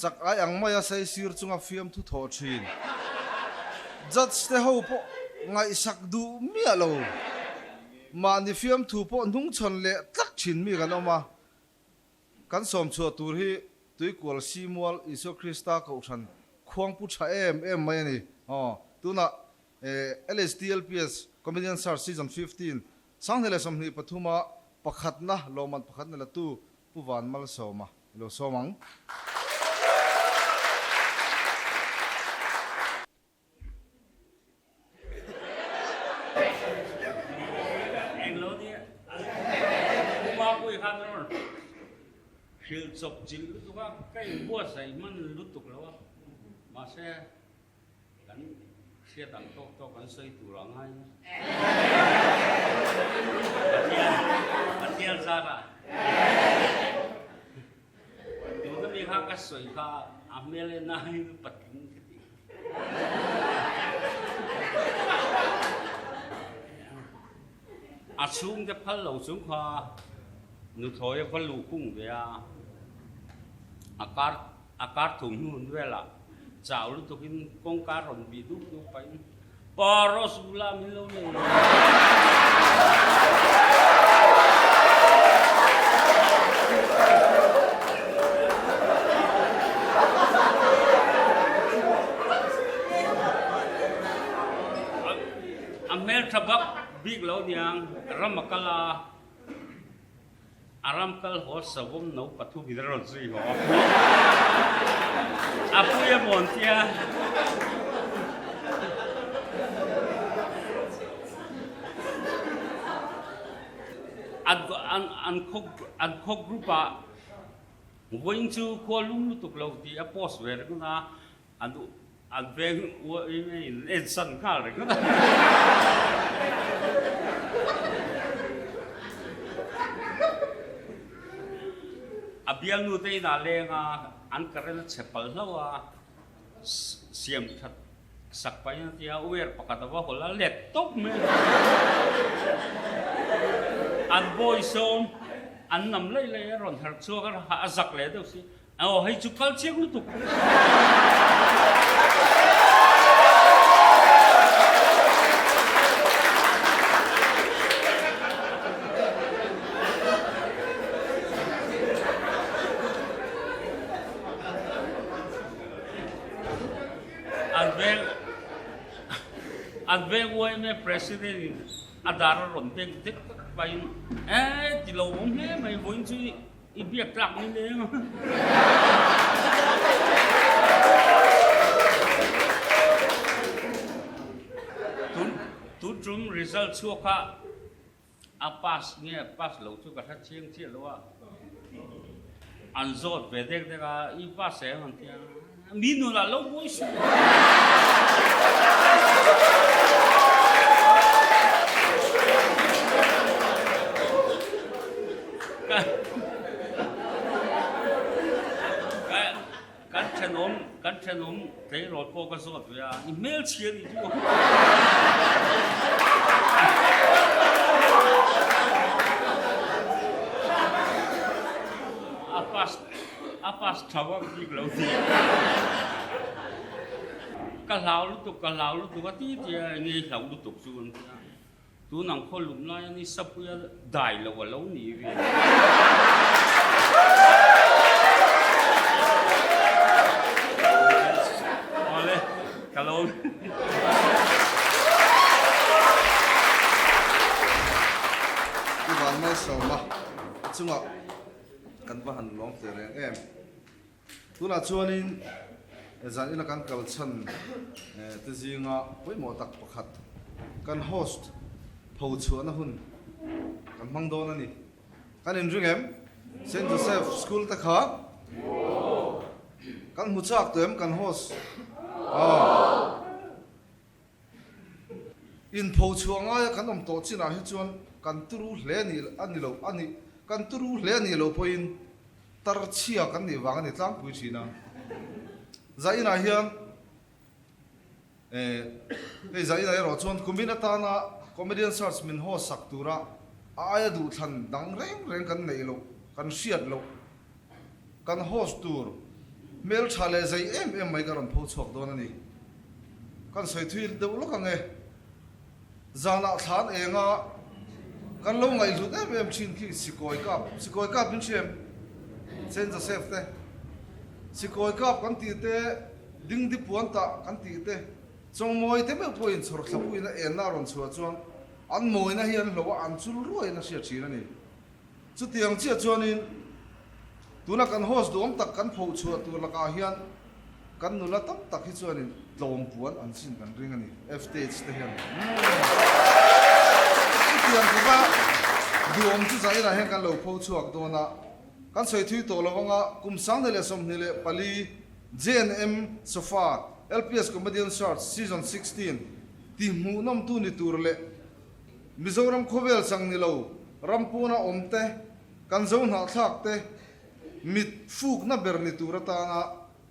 Chak ai ang maia sei sir chunga fiamthu thawh thin. Judge te ho pawh ngaihsak duh miah lo. Mahni fiamthu pawh hnungchhawn leh tlat thin mi kan awm a. Kan sawm chhuah tur hi Tuikual Simual Isua Krista Kohhran khuangpu tha em em mai a ni. Aw, tunah LHDLPS Comedian Search Season 15 Sanghnih leh 23 a pakhatna lawmman pakhatna latu Pu Van Malsawma i lo sawm ang. Englo nia Pu Mapui khan a rawn hrilh chawp chilh lutuk a, ka inbuatsaih hman lutuk lo a, mahse kan hriat ang tawk tawk kan sawi tur a ngai a, Pathian Pathian zarah tuna mi kha ka sawi kha a hmel en aiin patling ka ti. A chhungte phal lo chung kha nuthlawi a va luh kung ve a, a kar a kar thum hnu hun velah chau lutukin kawngka rawn bih dup dup pahin Pa Rasgula min lo nei lo. A hmeltha bak bik lo niang ram a kal a, a ram kal haw savawm no pathumin a rawn zui haw. A pui a mawn tia. An an an khaw an khaw group ah vawiin chu khua lum lutuk lo tih a post ve ringawt a, an an veng uain en san nghal ringawt a. A bialnu te inah leng a, an current a chhe palh hlauh a, siam that sak pahin a ti a, uer pakhat a va hawlh a, let tawp mai a ni. An bawi sawm an nam laih laih a rawn harh chhuak a, a zak leh deuh si, aw hei chu kal chiang lutuk. An veng an veng yma president in a dar a rawn beng dek tak pahin eh ti lo awm hle mai vawiin chu i biak tlak ni leng a. Tun tun tum result chhuak a A pass nge pass lo chu ka hre chiang chiah lo a, an zawt ve dek dek a, i pass em an ti a, mi nun ah lo buai suh. Kan thenawm, kan thenawm tleirawl pawh ka zawt ve a, i hmelchhia nih chu. A pass, a pass tha vak bik lo ti. Ka hlau lutuk, ka hlau lutuk a ti ti a, enge i hlauh lutuk chu an ti a. Tun ang khaw lum lai a ni Sapuia dai lo a lo ni ve. Awle, ka lo. I van malsawm a chungah kan va han lawm teh reng em. Tunah chuanin zan ina kan kal chhan te zinga pawimawh tak pakhat kan host pho chhuahna hun kan hmang dawn a ni. Kan inring em? Saint Joseph School te kha kan hmu chak tawh em kan host? Aw. Inpho chhuah ngaia kan awm tawh chinah hi chuan kan turu hle ni a ni lo a ni, kan turu hle a nih loh pawhin tar chhia kan nih vang a ni tlangpui thin a. Zainah hian eh hei Zainah erawh chuan kumin atana Comedian Search min haw sak tura a aia duhthlan dang reng reng kan neih loh, kan hriat loh, Kan host tur hmeltha leh zei em em mai ka rawn pho chhuak dawn a ni. Kan sawi thui deuh lawk ang e. Zanah thlan enga kan lo ngaihhlut em em thin khi Sikawi Kap, Sikawi Kap min hria em? Saint Joseph te Sikawi Kap kan tih te, Dingdi Puan tah kan tih te, Chawngmawi te meuh pawhin chhawr thlapuiin a enna a rawn chhuah chuan an mawina hi an hlo a, an chul ruaiin a hriat thin a ni. Chutiang chiah chuanin tuna kan host duhawm tak kan phoh chhuah tur lakah hian kan nula tam tak hi chuanin tlawm puan an chin kan ring a ni, FTH te hian. Chutiang khawpa duhawm chu zainah hian kan lo pho chhuak dawn a, kan sawi thui tawh lo anga kum 2024 JNM Sofa LPS Comedian Search Season 16 tihhmuhnawmtu ni tur leh Mizoram khawvel chang ni lo, ram pawna awm te, kan zo hnahthlak te mit fukna ber ni tur atana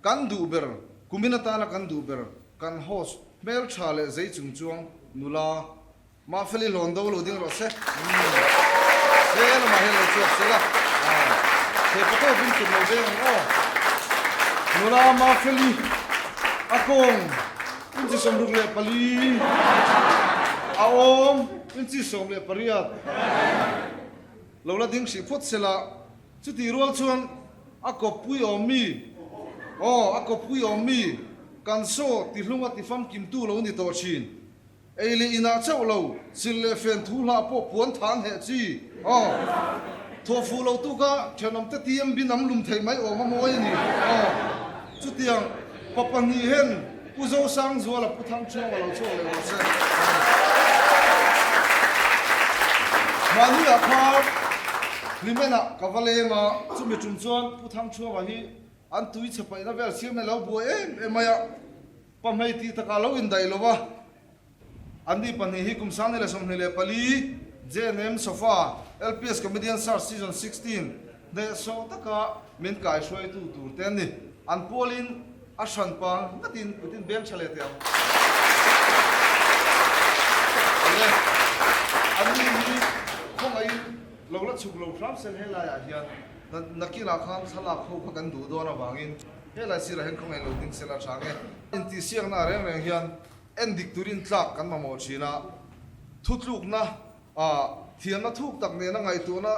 kan duh ber, kumin atana kan duh ber, kan host hmeltha leh zei chung chuang nula Mafeli hlawn do lo ding rawh se. He lamah hian lo chhuak se la, he patawp in kut lo veng ang aw. Nula Mafeli a kawng inchi 64 a awm inchi 18 lo la ding hrih phawt se la, chutih rual chuan a kawppui awm mi, aw a kawppui awm mi kan saw tihlunga tifamkimtu lo ni tawh thin. Ei leh inah chauh lo, sil leh fen thu hlah pawh puan than heh chi. Aw. Thawh fuh lo tu kha thenawmte TMB nam lum theih mai awm a mawi a ni. Aw. Chutiang, pa pahnih hen Pu Zosangzuala Pu Thangchhuanga lo chhuak leh rawh se. Mahni ah khan Hlimenah ka va leng a, chumi tum chuan Pu Thangchhuanga hi an tui chhe paihna vel siam hi a lo buai em em mai a. Pahmei tih takah lo indaih lo a, anni pahnih hi kum 2024 JNM Sofa LPS Comedian Search Season 16 hnehsawh taka min kaihruaitu tur te an ni. An pualin a hran pa ngatin kutin beng tha leh teh ang. Awle, anni hi khawngaihin lo la chhuk lo hram sel helaiah hian nakinah khan thlalak ho kha kan duh dawn avangin Helai sirah hian khawngaih lo ding sela tha nge? Intihsiakna reng reng hian en dik turin tlak kan mamawh thin a, thutlukna thiamna thuk tak nena ngaihtuahna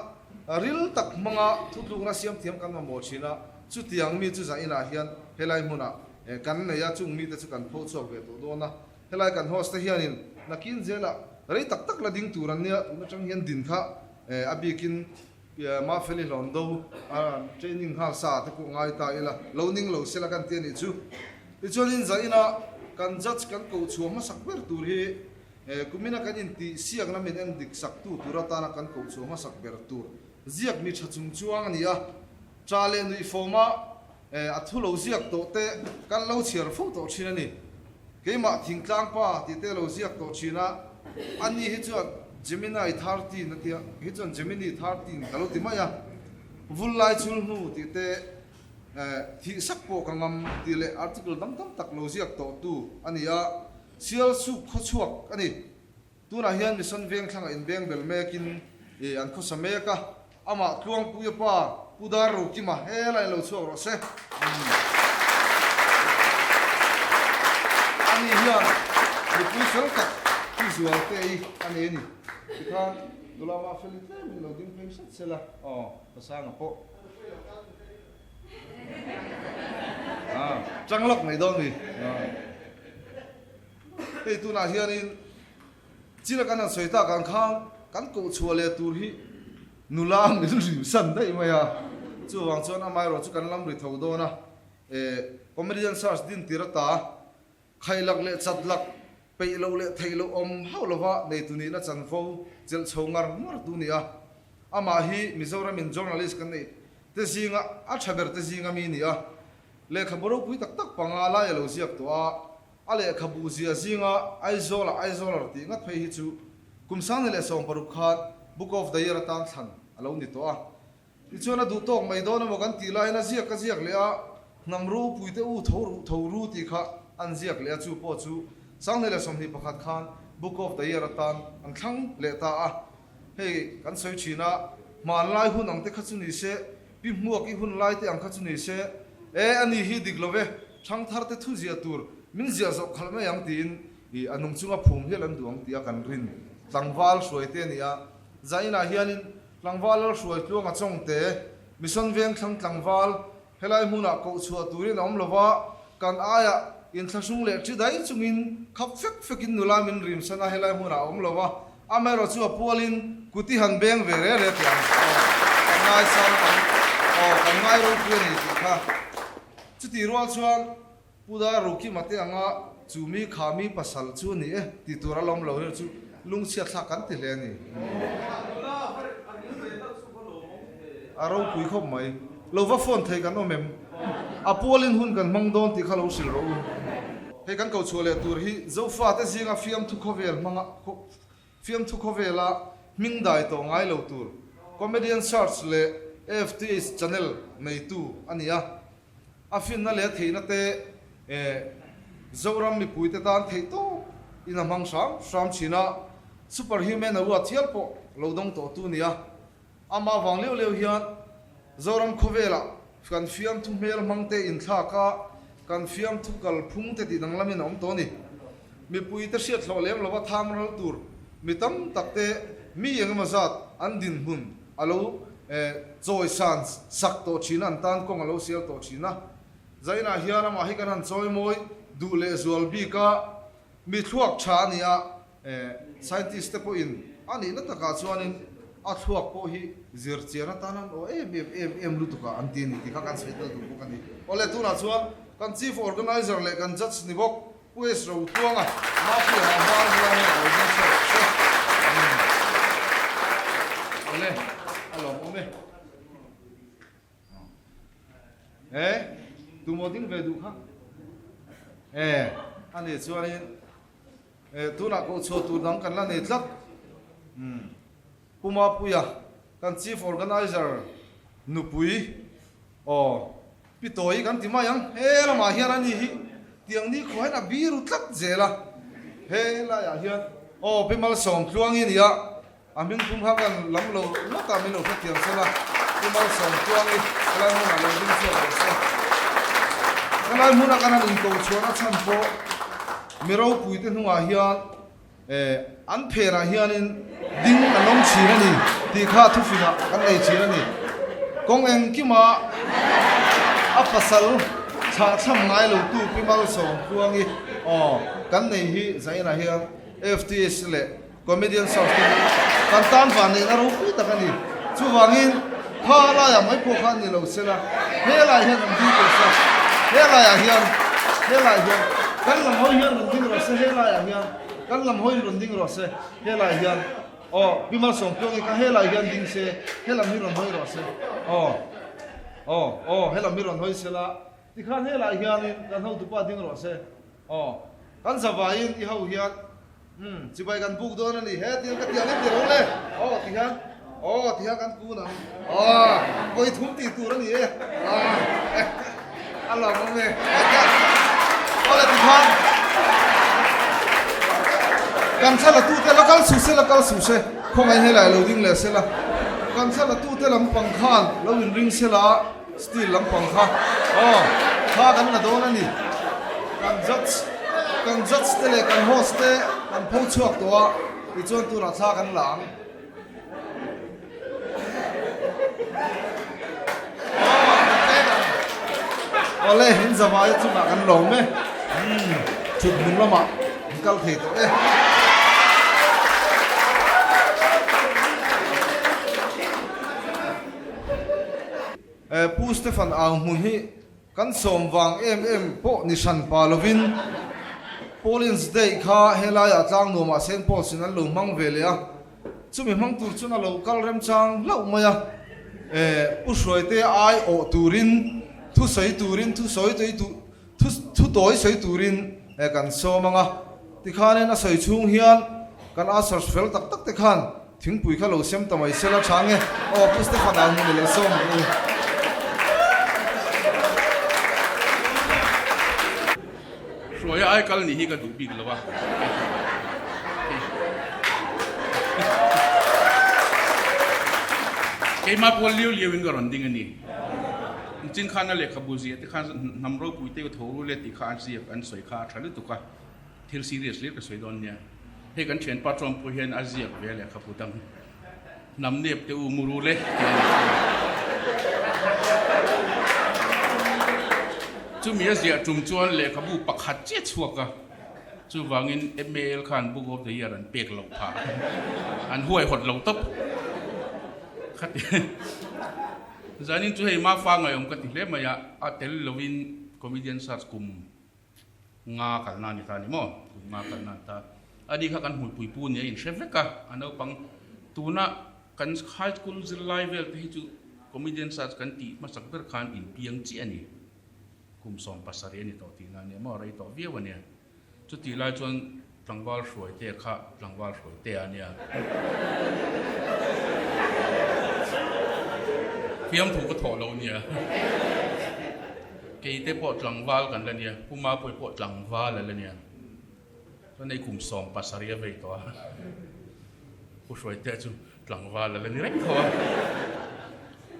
ril tak hmanga thutlukna siam thiam kan mamawh thin a, chutiang mi chu zainah hian helai hmunah kan nei a, chung mite chu kan pho chhuak ve tawh dawn a. Helai kan host te hianin nakin zelah rei tak tak la ding tur an nia, tun atang hian din kha a bikin Mafeli hlawn do a training nghal sa te pawh ngai ta ila, lo ning lo sela kan ti a nih chu. Tichuanin zaina kan judge kan koh chhuah hmasak ber tur hi kumina kan intih siakna min en dik sak tu tur atana kan koh chhuah hmasak ber tur ziak mi tha chung chuang a ni a. Cha leh nuih fawma a thu lo ziak tawh te kan lo chhiar fo tawh thin a ni. Keimah thingtlang pa tih te lo ziak tawh thin a, ani hi chuan. Gemini 13 a tia, kei chuan Gemini 13 ka lo ti mai a, vul lai chhul hnu tih te thih sak pawh ka ngam tih leh article dang tam tak lo ziak tawh tu a ni a, sial suk khawchhuak a ni. Tunah hian Mission Vengthlangah inbeng bel mekin an khawsa mek a, amah Tluangpuia pa Pu Dar Rokima helaiin lo chhuak rawh se. Ani hian mipui fel tak Pu Zualte i a nei a ni. Tikhan nula mah fel i tlemin lo ding phei hret sela aw Pasanga pawh chang lawk mai dawn ni. Hei tunah hianin chila kan han sawi tak ang khan kan koh chhuah leh tur hi nula min rim san daih mai a, chuvang chuan amaherawh chu kan lam ri tho dawn a, eh comedian search din tir ata khailak leh chatlak peih loh leh theih loh awm hauh lova neitu nihna chanvo chelh chho ngar ngar tu ni a, amah hi Mizoramin journalist kan neih te zinga a tha ber te zinga mi ni a, lehkhabu ropui tak tak panga lai a lo ziak tawh a. A lehkhabu zia zinga Aizawla Aizawler tih ngat phei hi chu kum 2016 khan Book of the Year atan thlan a lo ni tawh a. Tichuan a duh tawk mai dawn emaw kan tih laiin a ziak a ziak leh a, hnam ropuite u tho ruh tho ru tih kha an ziak leh a, chu pawh chu 2021 khan Book of the Year atan an thlang leh ta a. Hei kan sawi thin a, hmanlai hun ang te kha chu ni se, pi hmuak i hun lai te ang kha chu ni se, e a ni hi dik lo ve, Thangthar te thu ziah tur min ziah zawh khalh mai ang tiin i a nung chunga phum hial an duh ang tia kan rin tlangval hruai te a ni a. Zainah hianin tlangval lal hruai tluanga chawngte Mission Vengthlang tlangval helai hmunah koh chhuah turin a awm lo va, kan aiah inthlahrung leh ṭi dai chungin khap fek fekin nula min rimsan a helai hmunah a awm lo va, amaherawh chu a pualin kut i han beng ve re re tih ang aw kan ngaisang kan aw kan ngai ropui a ni tih kha. Chutih rual chuan Pu Dar Rukima te anga chu mi kha mi pasal chu a ni e tih tur a lawm lo hi chu lungchhiat thlak kan ti hle a ni. A ropui khawp mai. Lo va phone thei kan awm em? A pualin hun kan hmang dawn tih kha lo hrilh rawh u. Hei kan ko chhuah leh tur hi Zofate zinga fiamthu khawvel hmanga Fiamthu khawvela hming dai tawh ngai lo tur Comedian Search leh AFTH channel neitu a ni a. A finna leh a theihna te Zoram mipuite tan theih tawp in a hmang hram hram thin a, Superhuman Award hial pawh lo dawng tawhtu a ni a. Amah vang leu leu hian Zoram khawvelah kan fiamthu hmel hmang te inthlak a, kan fiamthu kalphung te tih danglamin a awm tawh a ni. Mipuite hriat hlawh lem lova tham ral tur mi tam tak te mi eng emaw zat an dinhmun a lo chawisan sak tawh thin a, an tan kawng a lo sial tawh thin a. Zainah hian amah hi kan han chawimawi duh leh zual bik a, mi thluak tha a ni a, Scientist te pawhin a nihna takah chuanin a thluak pawh hi zir chian atan an aw em em em em lutuk a an ti a ni tih kha kan sawi tel duh bawk a ni. Awle tunah chuan kan Chief Organizer leh kan Judge ni bawk Pu S. Rotluanga Mafia ah hmar hmar hian a lo ding chhuak rawh se. Awle a lawmawm e. E, tumaw ding ve duh kha? E, a nih chuanin E, tunah koh chhuah tur dang kan la nei tlat. Umm. Pu Mapuia, kan Chief Organizer nupui, aw, Pi Tawi kan ti mai ang. He lamah hian ani hi tiang ni khuah hian a biru tlat zel a. He laiah hian, aw, Pi Malsawmtluangi a ni a, a hming pum kha kan lam lo ngawt a, min lo hrethiam sawn a, Pi Malsawmtluangi helai hmunah lo ding chhuak rawh se. Helai hmuna kan han inko chhuahna chhan pawh mi ropuite hnungah hian eh an phenah hianin ding an awm thin a ni tih kha thufingah kan nei thin a ni. Kawng engkima a pasal thlahthlam ngai lotu Pi Malsawmtluangi aw kan nei hi zainah hian FTS leh Comedian search te hi kan tan van neihna ropui tak a ni. Chuvangin kha laiah mai pawh kha a ni lo sela, helaiah hian rawn ding tawh se, helaiah hian, helaiah hian kan lam hawi hian rawn ding rawh se, helaiah hian kan lam hawiin rawn ding rawh se, helaiah hian aw Pi Malsawmtluangi kha helaiah hian ding se, helam hi rawn hawi rawh se, aw aw aw helam hi rawn hawi sela, tikhan helaiah hianin kan hotupa ding rawh se, aw kan zavaiin i ho hian. Umm, chibai kan buk dawn a ni he tiang ka tiang em ti lo le. Aw ti hian, aw ti hian kan kun ang. Aw, vawi thum tih tur a ni e. Aw, a lawm awm e. Aw le ti khan. Kan thla la tute la kal suh se la kal suh se, khawngaih helai lo ding leh se la. Kan thla la tute lampang khan lo inring se la. Steel lampang kha aw kha kan la dawn a ni. Kan judge kan judge te leh kan host te kan pho chhuak tawh a, tichuan tunah thla kan la ang. Awle in zavai chungah kan lawm e. Umm thut hmun lamah in kal thei tawh e. Pu Stephen Au hmun hi kan sawm vang em em pawh ni hran pa lovin Pauline's Day kha helaiah tlang nuamah Saint Paul's in an lo hmang ve leh a, chumi hmang tur chuan a lo kal remchang hlauh mai a. Pu Hruaite ai awh turin thu sawi turin thu sawi thu tawi sawi turin kan sawm ang a, tikhanin a sawi chhung hian kan ushers fel tak tak te khan thingpui kha lo sem ta mai sela tha nge aw Pu Stephen ah hmun i lo sawm ang u. Hruaia ai kal nih hi ka duh bik lo a. Keimah pawl liau liau in ka rawn ding a ni. Nichin khan a lehkhabu ziah te khan hnam ropui te tho ru le tih kha an ziak an sawi kha a tha lutuk a, thil serious hlir ka sawi dawn nia. Hei kan thianpa Trump pawh hian a ziak ve a lehkhabu dang hnam nep te u mu ru le tih a ni thung a. Chumi a ziah tum chuan lehkhabu pakhat chiah chhuak a, chuvangin MAL khan Book of the Year an pek loh phah an huaihawt lo tawp. Khati. Zanin chu hei Mafa ngaihawm ka ti hle mai a, a tel lovin Comedian Search kum nga kalna a ni ta a ni maw? Kum nga kalna a ni ta. Ani kha kan hmuipui pu nia inhre vek a, a naupang tuna kan high school zirlai vel te hi chu Comedian Search kan tih hmasak ber khan inpiang chiah a ni. Kum 70 a ni tawh tihna a nia maw? Rei tawh viau a nia. Chutih lai chuan tlangval hruaite kha tlangval hruaite a nia. Fiamthu ka thawh lo nia. Keite pawh tlangval kan la nia, Pu Mapui pawh tlangval a la nia. Chuan hei kum 70 a vei tawh a, Pu Hruaite chu tlangval a la ni reng tho a.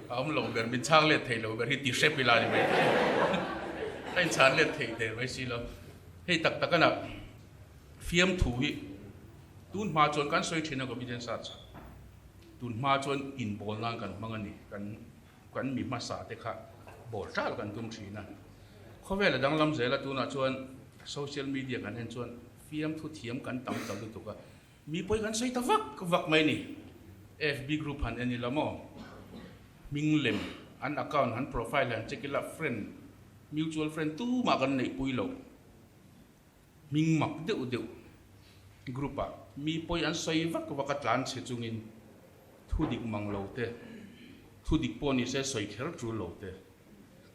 A awm lo ber, min chhang let thei lo ber hi ti hrep ila ni mai. Ka inchhan let thei der mai si lo. Hei tak tak ana fiamthu hi tun hma chuan kan sawi thin a comedian search ah tun hma chuan inbawl nan kan hmang a ni kan kan mi hmasa te kha bawl tal kan tum thin a khawvel a danglam zel a tunah chuan social media kan en chuan fiamthu thiam kan tam ta lutuk a mi pawi kan sawi ta vak vak mai a ni FB group han en ila maw hming lem an account han profile han check ila friend Mutual friend tumah kan neihpui loh. Hming mak deuh deuh group ah mi pawi an sawi vak vak a tlan chhe chungin thu dik mang lo te, thu dik pawh ni se sawi kher tul lo te.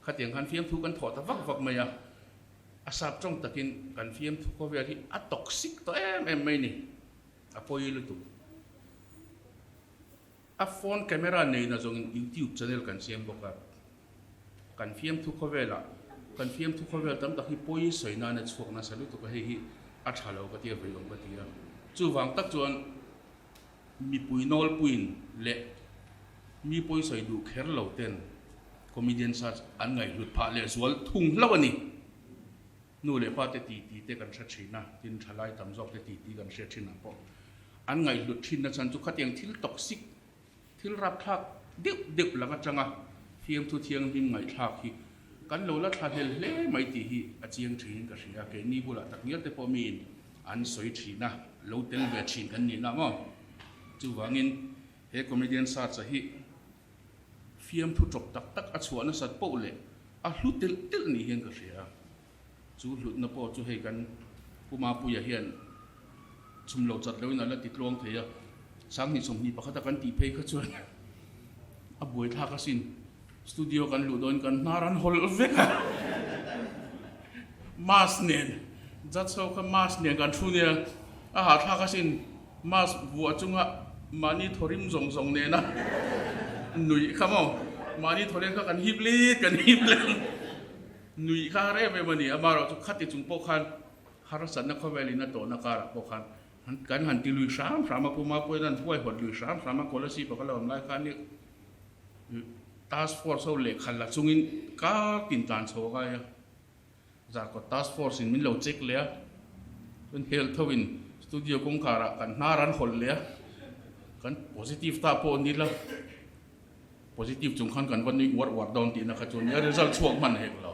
Khatiang khan fiamthu kan thawh ta vak vak mai a, a sap tawng takin kan fiamthu khawvel hi a toxic tawh em em mai ni, a pawi lutuk. A phone camera neina zawngin YouTube channel kan siam bawk a, kan fiamthu khawvelah kan fiamthu khawvel tam tak hi pawi sawi nana chhuak nasa lutuk a, hei hi a tha lo ka ti a, vei awm ka ti a. Chuvang tak chuan mipui nawlpuiin leh mi pawi sawi duh kher lo ten comedian search an ngaihhlut phah leh zual thung hlauh a ni. Nu leh pa te titi te kan hre thin a, tin thalai tam zawk te titi kan hriat thin ah pawh an ngaihhlut thin na chhan chu khatiang thil toxic, thil rapthlak deuh deuh lak atanga fiamthu thianghlim ngaihthlak hi kan lo la thla hlel hle mai tih hi a chiang thin in ka hria. Keini bulah takngial te pawh miin an sawi thin a, lo tel ve thin kan nih na maw? Chuvangin he comedian search a hi Fiamthu tawp tak tak a chhuah nasat poh leh a hlu telh telh ni hian ka hria. Chu hlutna pawh chu hei kan Pu Mapuia hian chhum lo chat loin a la ti tluang thei a, Sanghnih 21 a kan tih phei kha chuan a buaithlak asin. Studio kan luh dawn kan hnar an hawlh vek a, mask nen, judge ho kha mask nen kan thu nia. A hahthlak asin mask vuah chunga mahni thawrim zawng zawng nena nuih kha maw? Mahni thawleng kha kan hip lit kan hip leh nuih kha har em em a ni. Amaherawh chu khati chung pawh khan harsatna khawvelin a tawhna karah pawh khan kan han ti lui hram hram a, Pu Mapuia'n an huaihawt lui hram hram a, Kolasib a ka lo awm lai khan i Task force ho lehkha la chungin kar tin tlan chho a ngai a. Zarkawt task force in min lo check leh a, chuan health ho in studio kawngkhar ah kan hnar an hawlh leh a, kan positive ta pawh ni la, positive chung khan kan va nui uar uar dawn tihna kha chu nia result chhuak hman hek lo.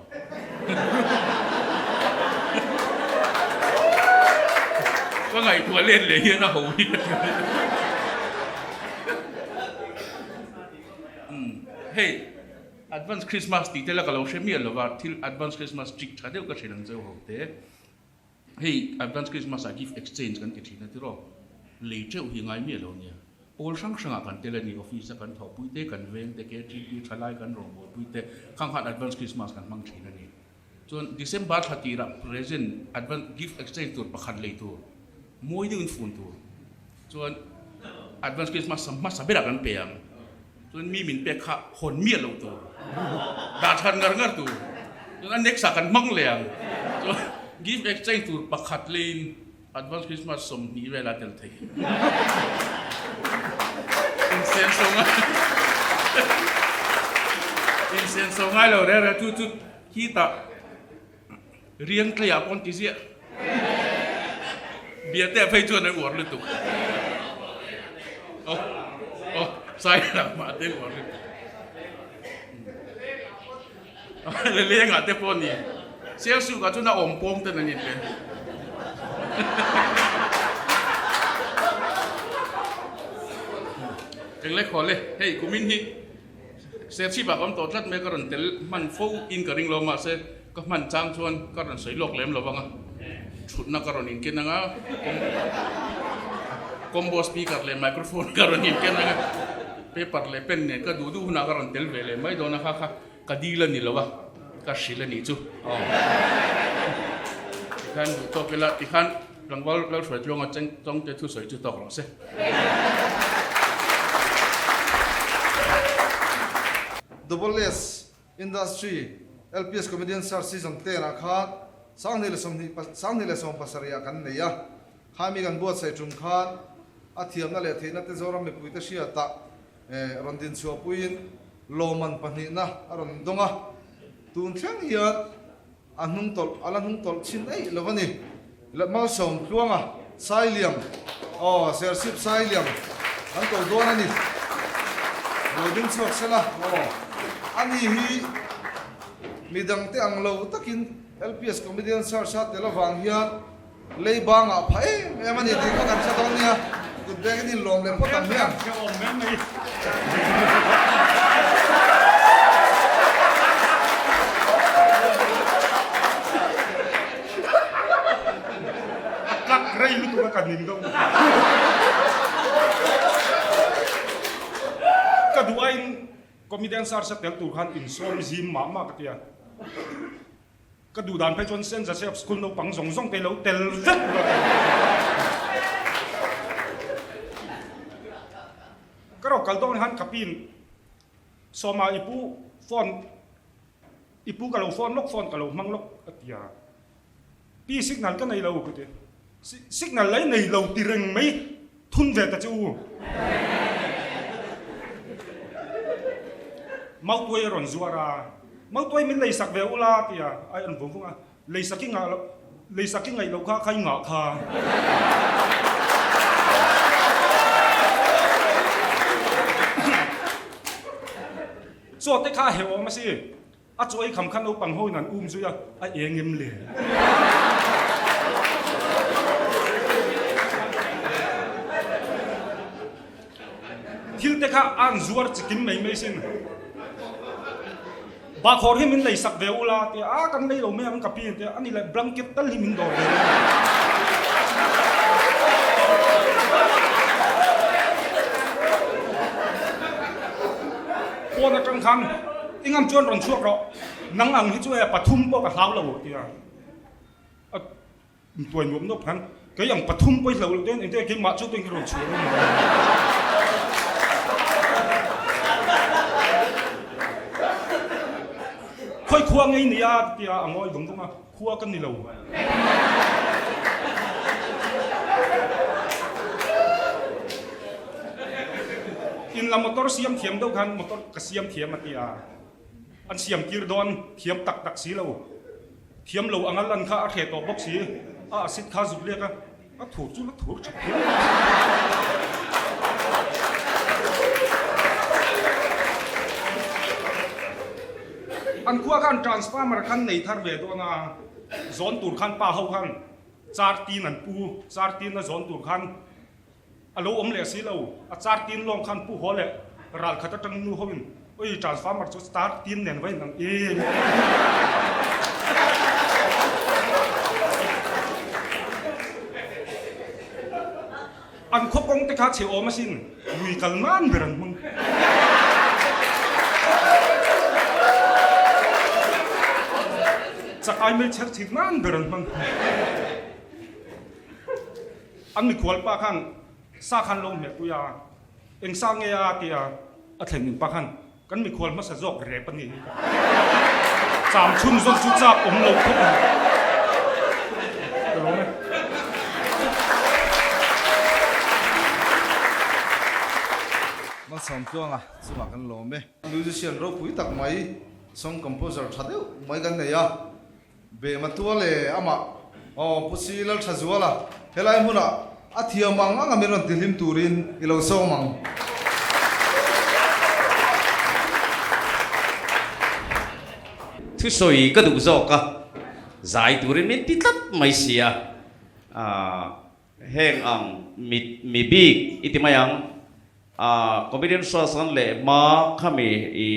Ka ngaihtuah let leh hian a ho hi ka ti mai. Umm hei. Advance Christmas tih te la ka lo hre miah lova, thil Advance Christmas trick tha deuh ka hrilh ang cheu ho te. Hei Advance Christmas ah gift exchange kan ti thin a tiraw? Lei teuh hi ngai miah lo nia. Pawl hrang hrangah kan tel a ni, office a kan thawhpui te, kan veng te, KTP thalai kan rawngbawlpui te, khang khan Advance Christmas kan hmang thin a ni. Chuan December thla tirah present advance gift exchange tur pakhat lei tur, mawi deuhin fun tur. Chuan advance Christmas hmasa berah kan pe ang. Chuan mi min pek kha hawn miah lo tur, dah that ngar ngar tur. Chuan a next ah kan hmang leh ang. Chuan gift exchange tur pakhat leiin advance Christmas 20 vel a tel thei. Insenso ngai Insenso ngai lo reng reng chu chu khitah riang tleiah pawh an ti ziah. Bia te phei chuan an uar lutuk. Aw aw sai lamah te uar lutuk. Lengah te pawh a ni. Sialsukah chuan a awm pawng ten an inpe. Eng le khaw le, hei kumin hi Serchhip ah ka awm tawh tlat mai ka rawn tel hman fo in ka ring lo mahse ka hman chang chuan ka rawn sawi lawk lem lo vang a, thutna ka rawn inken ang a, combo speaker leh microphone ka rawn inken ang a, paper leh pen nen ka duh duh hunah ka rawn tel ve leh mai dawn a kha kha. Ka dil a ni lo a, ka hrilh a nih chu. Aw. Tikhan duh tawk ila, tikhan tlangval Lalhruai Tluanga cheng tawngte thusawi chu tawk rawh se. Double S Industry LPS Comedian Search Season 10 ah khan 2020 2017 ah kan nei a, khaimi kan buatsaih tum khan a thiamna leh theihna te Zoram mipuite hriatah rawn dinchhuahpuiin lawmman pahnihna a rawn dawng a, tun thleng hian a hnung tawlh a la hnung tawlh chhin eih lo a ni. Malsawm Tluanga Sailiam aw Serchhip Sailiam kan ko dawn a ni. Lo ding chhuak sela aw ani hi midangte ang lo takin LPS Comedian Search a tel avang hian Lei bangah pha em em a ni tih kha kan hre dawn nia, kut beng in inlawm leh phawt ang hian. A tlak rei lutuk a ka ning deuh. Ka duh aiin comedian search a tel tur khan insawm zim mah mah ka ti a. Ka duh dan phei chuan Saint Joseph School naupang zawng zawng te lo tel vek rawh. Ka rawh kal dawn han ka pin Sawma i pu phone i pu ka lo phone lawk phone ka lo hmang lawk a ti a. Pi signal ka nei lo ka ti. Signal lei nei lo ti reng mai thun ve ta che u. Mautuai a rawn zuar a, Mautuai min lei sak ve ula ti a, ai an vung vung a, lei sak i ngah loh, lei sak i ngaih loh kha kha i ngah kha. Chaw te kha a heuh awm a si. A chaw ei kham kha naupang ho in an um zui a, a eng em le? Thil te kha a an zuar chikim mai mai sin. Bahkhawr hi min lei sak ve ula tia, a kan lei lo mai ang ka pi tia, ani leh blanket tal hi min dawr ve ula. Pawn atang khan I ngam chuan rawn chhuak rawh, nang ang hi chu e pathum pawh ka hlau lo tia a tuai nuam nuam khan. Kei ang pathum pawh i hlauh loh dawn engtin keimah chu tuin ka rawn chhuah dawn lo. Khawi khua ngei nia ka ti a, a ngawi vung vung a, khua ka ni lo. In la motor siam thiam deuh khan motor ka siam thiam a ti a, an siam tir dawn thiam tak tak si lo. Thiam lo anga lan kha a hreh tawh bawk si, a acid kha zuk liak a, a thur chu la thur tha phian. An khua khan transformer khan nei thar ve dawn a, zawn tur khan pa ho khan char tin an pu, char tin a zawn tur khan A lo awm leh si lo, a char tin lawng khan pu haw leh ral khat atang nu ho in oi transformer chu star tin nen va in ang i. An khaw kawng te kha chhe awm asin lui kal nan ber an hmang. Chakai mei chher chhit nan ber an hmang. An mikhual pa khan sa khan lo hmeh pui a, eng sa nge a tia a thlen in pa khan kan mikhual hmasa zawk rep a ni hi ka cham chhun zawk chu chak awm lo khawp ang ka lawm e. Malsawmtluanga chungah kan lawm e. Musician ropui tak mai, song composer tha deuh mai kan nei a. Bema tual e amah aw Pu Si Lalthazuala helai hmunah a thiam ang anga min rawn tihlim turin i lo sawm ang. Thusawi ka duh zawk a, zai turin min ti tlat mai sia. Heng ang mi mi bik i ti mai ang. Comedian shows an leh hma khami i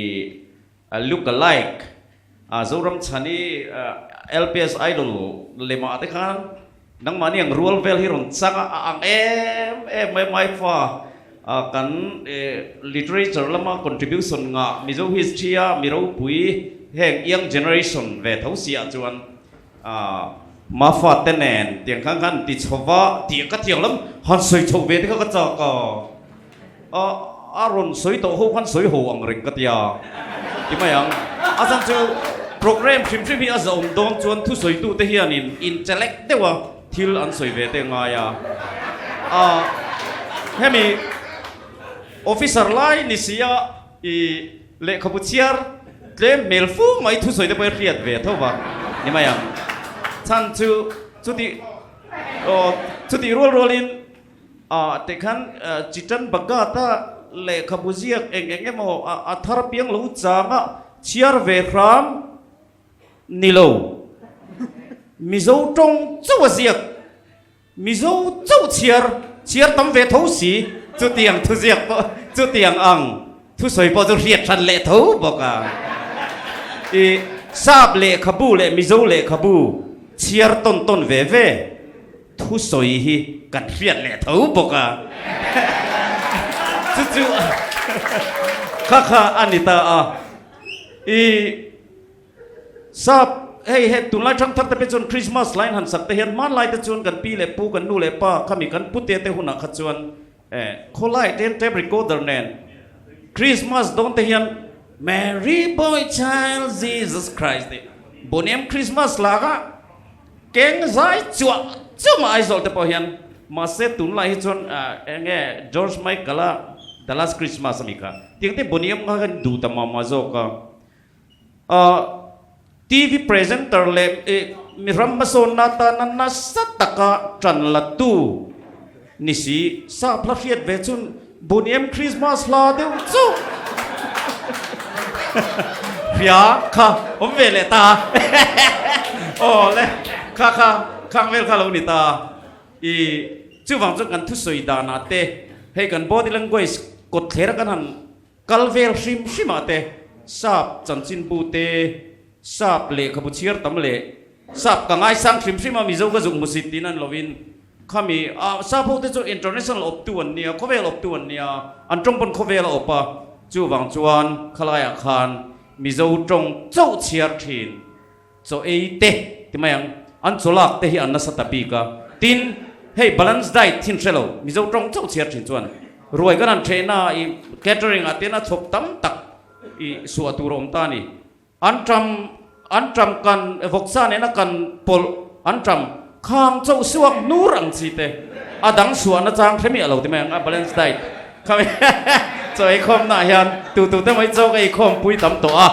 Look alike Zoram Chhani LPS Idol lemah te khan nangmahni ang rual vel hi rawn chang a, a ang em em mai mai fa kan literature lama contribution ngah Mizo history a mi ropui heng young generation ve tho si ah chuan Mafa te nen tiang khan khan ti chho va tih ka thiang lam han sawi chho ve te kha ka chak a. A a rawn sawi tawh ho khan sawi ho ang reng ka tia ti mai ang. A chhan chu program hrim hrim hi a zahawm dawn chuan thusawitute hianin intellect deuha thil an sawi ve te ngai a. A hemi officer lai ni sia i lehkhabu chhiar tlem hmel fu mai thusawi te pawh hi hriat ve tho va ni mai ang. Chhan chu chuti aw chutih rual rualin Ah teh khan Chitan Bhagat-a lehkhabu ziak eng eng emaw a thar piang lo changa chhiar ve hram ni lo. Mizo tawng chauh a ziak, Mizo chauh chhiar, chhiar tam ve tho si, chutiang thuziak pawh, chutiang ang thusawi pawh chu hriat hran leh tho bawk a. I Sap lehkhabu leh Mizo lehkhabu chhiar tawn tawn ve ve. Thusawi hi kan hriat leh tho bawk a, chu chu kha kha a ni ta a. I sap hei he tunlai thang thar te pawh chuan Christmas line han sak te hian hmanlai te chuan kan pi leh pu kan nu leh pa khami kan pute te hunah kha chuan khawlai te hian tape recorder nen Christmas dawn te hian Mary boy child Jesus Christ tih Boniam Christmas lak a Keng zai chuah chuah mah Aizawl te pawh hian mahse tunlai hi chuan eng nge George Michael a The Last Christmas ami kha tiang te Boney M kha khan duh ta mah mah zawk a. TV presenter leh mi ram hmasawnna atana nasa taka tan la tu ni si sap hla hriat ve chun Boney M Christmas hla deuh chu hria kha awm ve leh ta aw le kha kha khang vel kha lo ni ta i chuvang chuan kan thusawi danah te hei kan body language kawt thler a kan han kal vel hrim hrim ah te sap chanchinbu te sap lehkhabu chhiar tam leh sap ka ngaisang hrim hrim a Mizo ka zuk hmusit tin an lovin Khami a sap ho te chu international awptu an nia, khawvel awptu an nia, an tawng pawn khawvel a awp a, chuvang chuan khalaiah khan Mizo tawng chauh chhiar thin chaw ei te ti mai ang, an chaw lak te hi an nasa ta bik a, tin. Hei balance diet thin hre lo, Mizo tawng chauh chhiar thin chuan ruai kan han thehna i catering ah te na chhawp tam tak i suah tur a awm ta a ni. An ṭam, an ṭam kan vawksa nena kan pawlh an ṭam khang chauh suak nur ang chi te a dang suah nachang hre miah lo ti mai ang a balance diet khami chaw eikhawm nah hian tu tu te mai chaw ka eikhawm pui tam tawh a.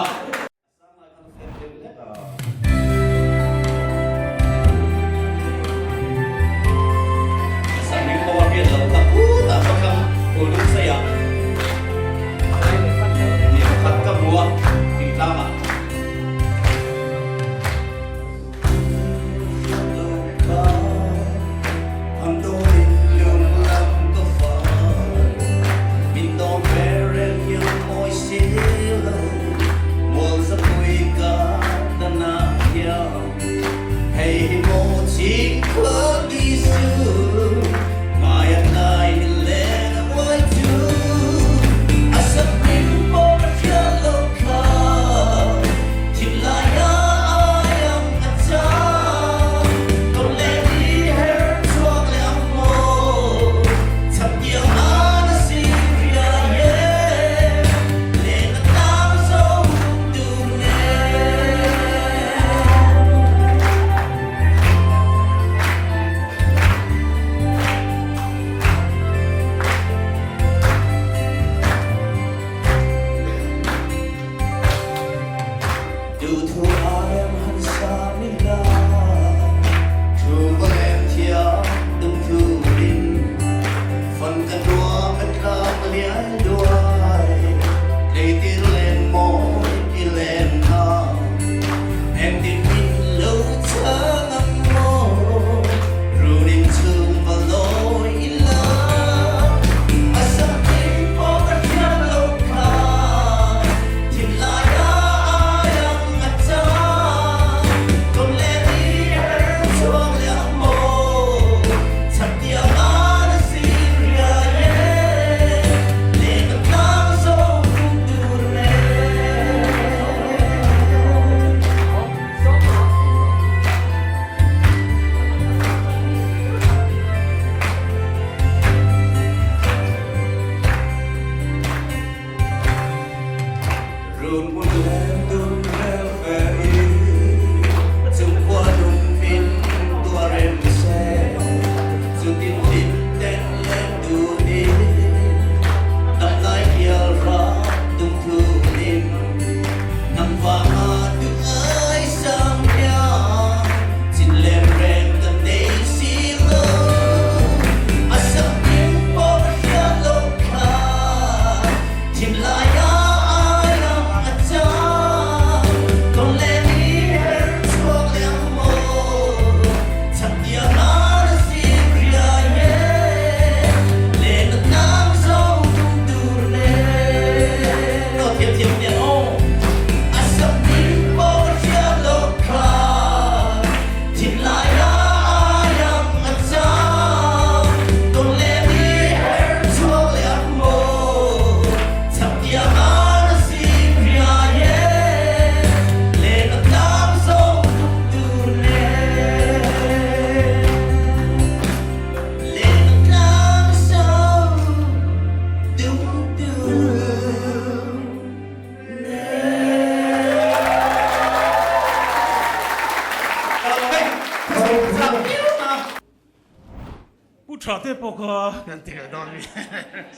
Pu tha te pawh kha kan ti leh dawn mi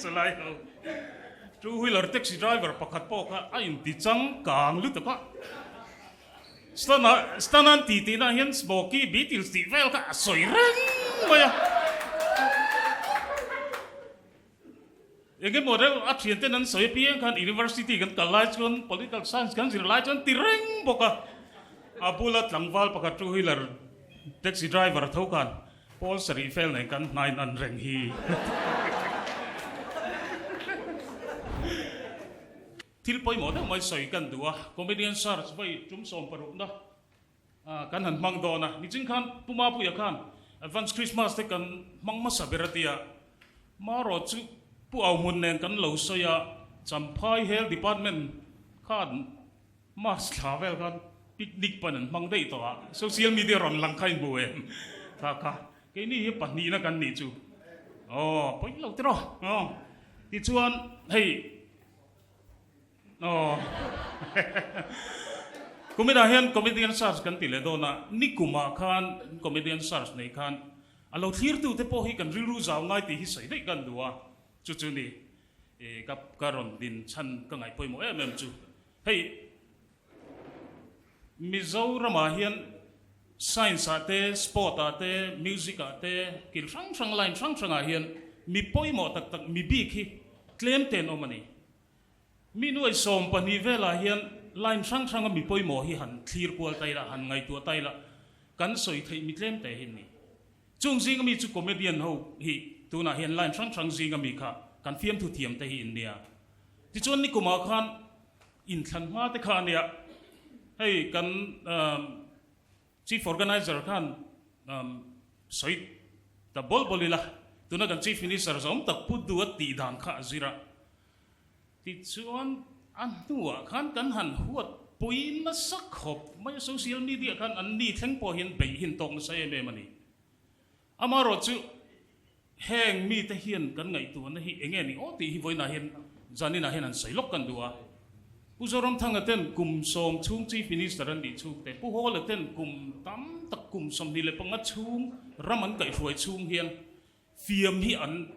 chulai ho two wheeler taxi driver pakhat pawh kha a inti changkang lutuk a stana stanan tih tih nah hian smoky beetles tih vel kha a sawi reng mai a. Eng emaw deuh a thianten an sawi apiang khan University kan kal lai chuan Political Science kan zir lai chuan ti reng bawk a. A bula tlangval pakhat two wheeler taxi driver tho khan Paul sarih fel nen kan hnain an reng hi. Thil pawimawh deuh mai sawi kan duh a, Comedian Search vai tum sawmparukna kan han hmang dawn a, nichin khan Pu Mapuia khan Advance Christmas te kan hmang hmasa ber a ti a, marawh chu Pu Auhmun nen kan lo sawi a, Champhai Health Department khan March thla vel khan picnic pan an hmang daih tawh a, social media rawn lang kha in hmu em? Kha kha. Keini hi pahnihna kan nih chu. Aw, pawi lo tiraw. Aw, tichuan hei aw kuminah hian comedian search kan ti leh dawn a, nikumah khan comedian search nei khan a lo thlirtute pawh hi kan rilru zau ngai tih hi sawi daih kan duh a, chu chu ni ka ka rawn din chhan ka ngaih pawimawh em em chu. Hei Mizoramah hian Science ah te, Sport ah te, Music ah te, kil hrang hrang line hrang hrang ah hian mi pawimawh tak tak mi bik hi tlem te an awm a ni. Mi nuai 12 velah hian line hrang hrang a mi pawimawh hi han thlir kual ta ila, han ngaihtuah ta ila kan sawi theih mi tlem te hi an ni. Chung zinga mi chu comedian ho hi tunah hian line hrang hrang zinga mi kha kan fiamthu thiam te hi in nia. Tichuan nikumah khan inthlan hma te kha a nia, hei kan Chief Organizer khan sawi ta bawl bawl ila, tuna kan Chief Minister zawm tak Pu Dua tih dan kha a zir a. Tichuan a hnuah khan kan han huat pui nasa khawp mai a, social media khan an ni thleng pawh hian beih hin tawk nasa em em a ni. Amaherawh chu heng mite hian kan ngaihtuahna hi eng nge ni aw tih hi vawiinah hian zaninah hian an sawi lawk kan duh a. Pu Zoramthanga ten kum sawm chhung Chief Minister an nih chhung te, Pu Hawla ten kum tam tak kum 25 chhung ram an kaihhruai chhung hian fiam hi an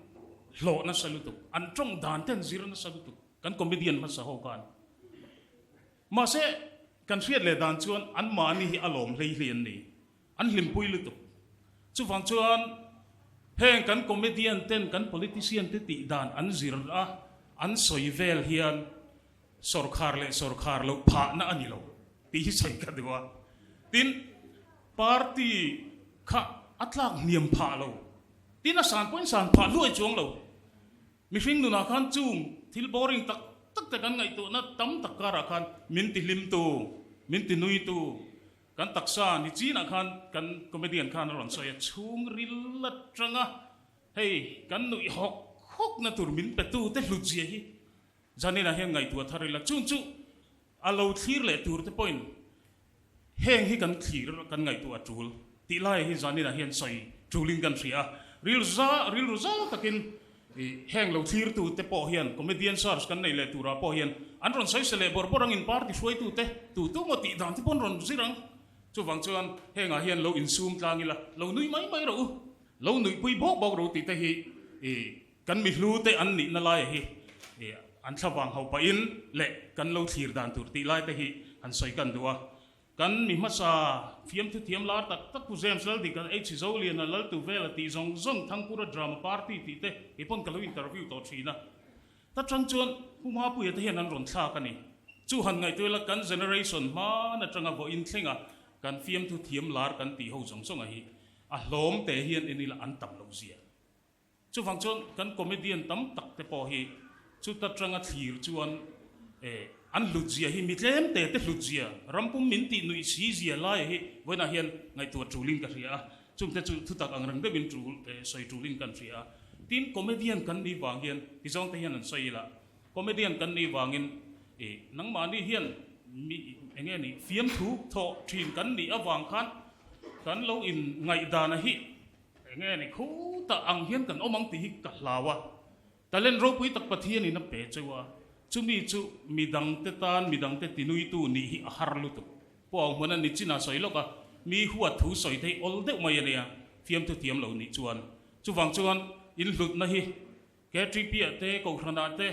hlawh nasa lutuk, an tawng dan te an zir nasa lutuk kan comedian hmasa ho khan. Mahse kan hriat leh dan chuan anmahni hi a lawm hlei hlei an ni. An hlimpui lutuk. Chuvang chuan heng kan comedian ten kan politician te tih dan an zir a, an sawi vel hian sawrkhar leh sawrkhar loh phahna a ni lo tih hi sawi ka duh a. Tin, party kha a tlak hniam phah lo. Tin, a san pawhin san phah hluai chuang lo. Mihring nunah khan chung thil boring tak tak te kan ngaihtuahna tam tak karah khan min tihlimtu, min tinuitu, Kan taksa ni chinah khan kan comedian khan a rawn sawi a, chhungril atanga hei kan nuih hawk hawk na tur min pe tu te hlut zia hi Janina hian ngaihtuah thar ila, chung chu a lo thlir leh tur te pawhin heng hi kan thlir kan ngaihtuah a tul tih lai hi Janina hian sawi tulin kan hria a, rilru zau takin I heng lo thlirtu te pawh hian comedian search kan nei leh turah pawh hian an rawn sawi se leh bawrh bawrh angin party hruaitu te tu tu maw tih dan te pawh an rawn zir ang. Chuvang chuan hengah hian lo insum tlang ila, lo nui mai mai rawh u, lo nuihpui bawk bawk rawh u tih te hi i kan mi hlu te an nihna laia hi i an thlavang ho pahin leh kan lo thlir dan tur tih lai te hi han sawi kan duh a. Kan mi hmasa fiamthu thiam lar tak tak Pu James Laldika, H Zoliana, Laltuvela tih zawng zawng Thangpura Drama Party tih te kei pawn ka lo interview tawh thin a. Ta tang chuan Pu Mapuia te hian an rawn thlak a ni. Chu han ngaihtuah ila kan generation hman atanga vawiin thlenga kan fiamthu thiam lar kan tih ho zawng zawng a hi a hlawm te hian en ila an tam lo zia. Chuvang chuan kan comedian tam tak te pawh hi chuta tanga thlir chuan eh an hlut zia hi mi tlem te te hlut zia, rampum min tih nuih si zia laia hi vawiinah hian ngaihtuah tulin ka hria a, chungte chu thutak ang reng deuhin tul eh sawi tulin kan hria a. Tin, comedian kan nih vang hian ti zawng te hian an sawi ila, comedian kan nih vangin eh nangmahni hian mi eng nge ni fiamthu thawh thin kan nih avang khan kan lo in ngaihdana hi Enge ni khutah ang hian kan awm ang tih hi ka hlau a, talent ropui tak Pathian in a pe cheu a, chumi chu midangte tan midangte tinuitu nih hi a har lutuk. Pu Au Hmuna ni chinah sawi lawk a, mi huat thu sawi thei awl deuh mai a nia, fiamthu thiam lo nih chuan. Chuvang chuan in hlutna hi KTP ah te, Kohhran ah te,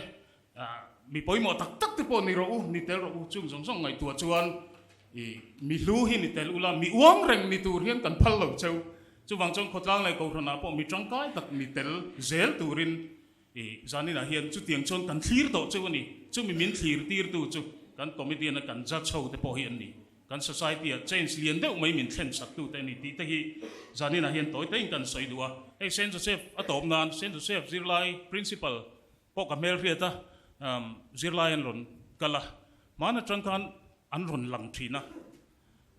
mi pawimawh tak tak te pawh ni rawh u, ni tel rawh u, chung zawng zawng ngaihtuah chuan i mi hlu hi ni tel ula, mi uang reng ni tur hian kan phal lo cheu. Chuvang chuan khawtlang leh Kohhran ah pawh mi tangkai tak ni tel zel turin i zaninah hian chutiang chuan kan thlir tawh cheu a ni. Chumi min thlir tirtu chu kan comedian a kan judge ho te pawh hi an ni. Kan society ah change lian deuh mai min thlen sak tu te a ni tih te hi zaninah hian tawi taiin kan sawi duh a. Hei Saint Joseph a tawp nan Saint Joseph zirlai principal pawh ka hmelhriat a, zirlai an rawn kal a, hman atang khan an rawn lang thin a.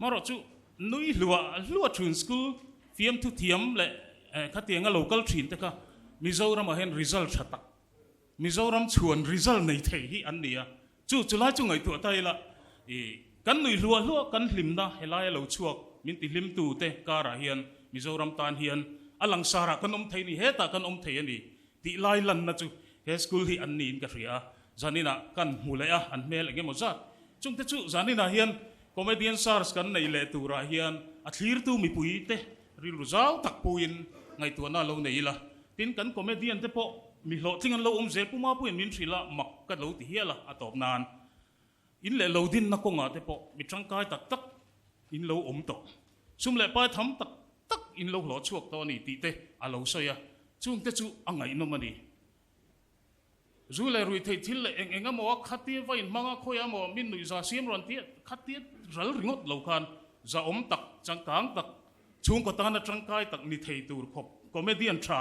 Marawh chu nui hluah hluah thin school fiamthu thiam leh khatianga lo kal thin te kha Mizoramah hian result tha tak Mizoram chhuan result nei thei hi an ni a, chu chulai chu ngaihtuah ta ila i kan nuih hluah hluah kan hlimna helaia lo chhuak min ti hlimtu te karah hian Mizoram tan hian A langsarah kan awm thei a ni, hetah kan awm thei a ni tih lai lanna chu he school hi an niin ka hria a. Zaninah kan hmu leh a, an hmel eng emaw zat. Chungte chu zaninah hian Comedian Search kan neih leh turah hian a thlirtu mipui te rilru zau tak puiin ngaihtuahna lo nei ila. Tin, kan comedian te pawh mi hlawhtling an lo awm zel puma puiin min hrilh a, mak ka lo ti hial a, a tawp nan. In leh lo dinna kawngah te pawh mi tangkai tak tak in lo awm tawh. Sum leh pai tham tak tak in lo hlawh chhuak tawh a ni tih te a lo sawi a, chungte chu a ngaihnawm a ni. Zu leh ruih theih thil leh eng eng emaw a khatia va inhmang a, khawiah emaw min nuihza siam rawn tih khatia ral ringawt lo khan zahawm tak, changkang tak, chhungkaw tana tangkai tak ni thei tur khawp comedian tha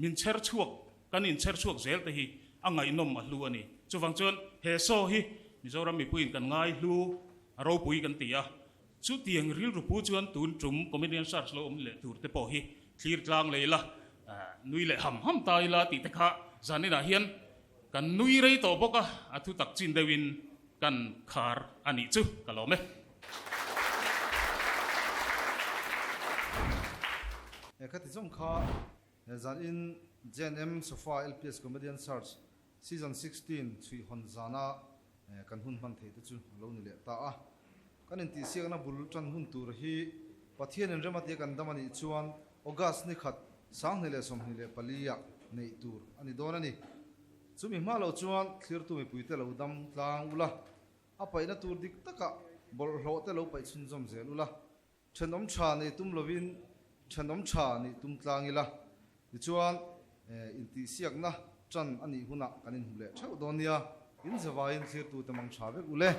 min chher chhuak, kan inchher chhuak zel te hi a ngaihnawm a hlu a ni. Chuvang chuan he show hi Mizoram mipuiin kan ngai hlu a ropui kan ti a, chutiang rilru pu chuan tun tum comedian search lo awm leh tur te pawh hi thlir tlang leh ila, nui leh ham ham ta ila tih te kha zaninah hian kan nui rei tawh bawk a, a thu tak chin deuhin kan khar a nih chu ka lawm e. He khati zawng kha He zanin JNM Sofa LPS Comedian Search Season 16 chhuihhawn zana kan hun hman theih te chu a lo ni leh ta a. Kan intihsiakna bul tan hun tur hi Pathianin rem atia kan dam a nih chuan August ni khat 2024 ah neih tur a ni dawn a ni. Chumi hma lo chuan thlirtu mipuite lo dam tlang ula, a paihna tur dik takah bawlhhlawh te lo paih chhunzawm zel ula, Thenawm tha nei tum lovin thenawm tha nih tum tlang ila, tichuan intihsiakna tan a nih hunah kan inhmu leh theuh dawn nia, in zavaiin thlirtute mang tha vek u le.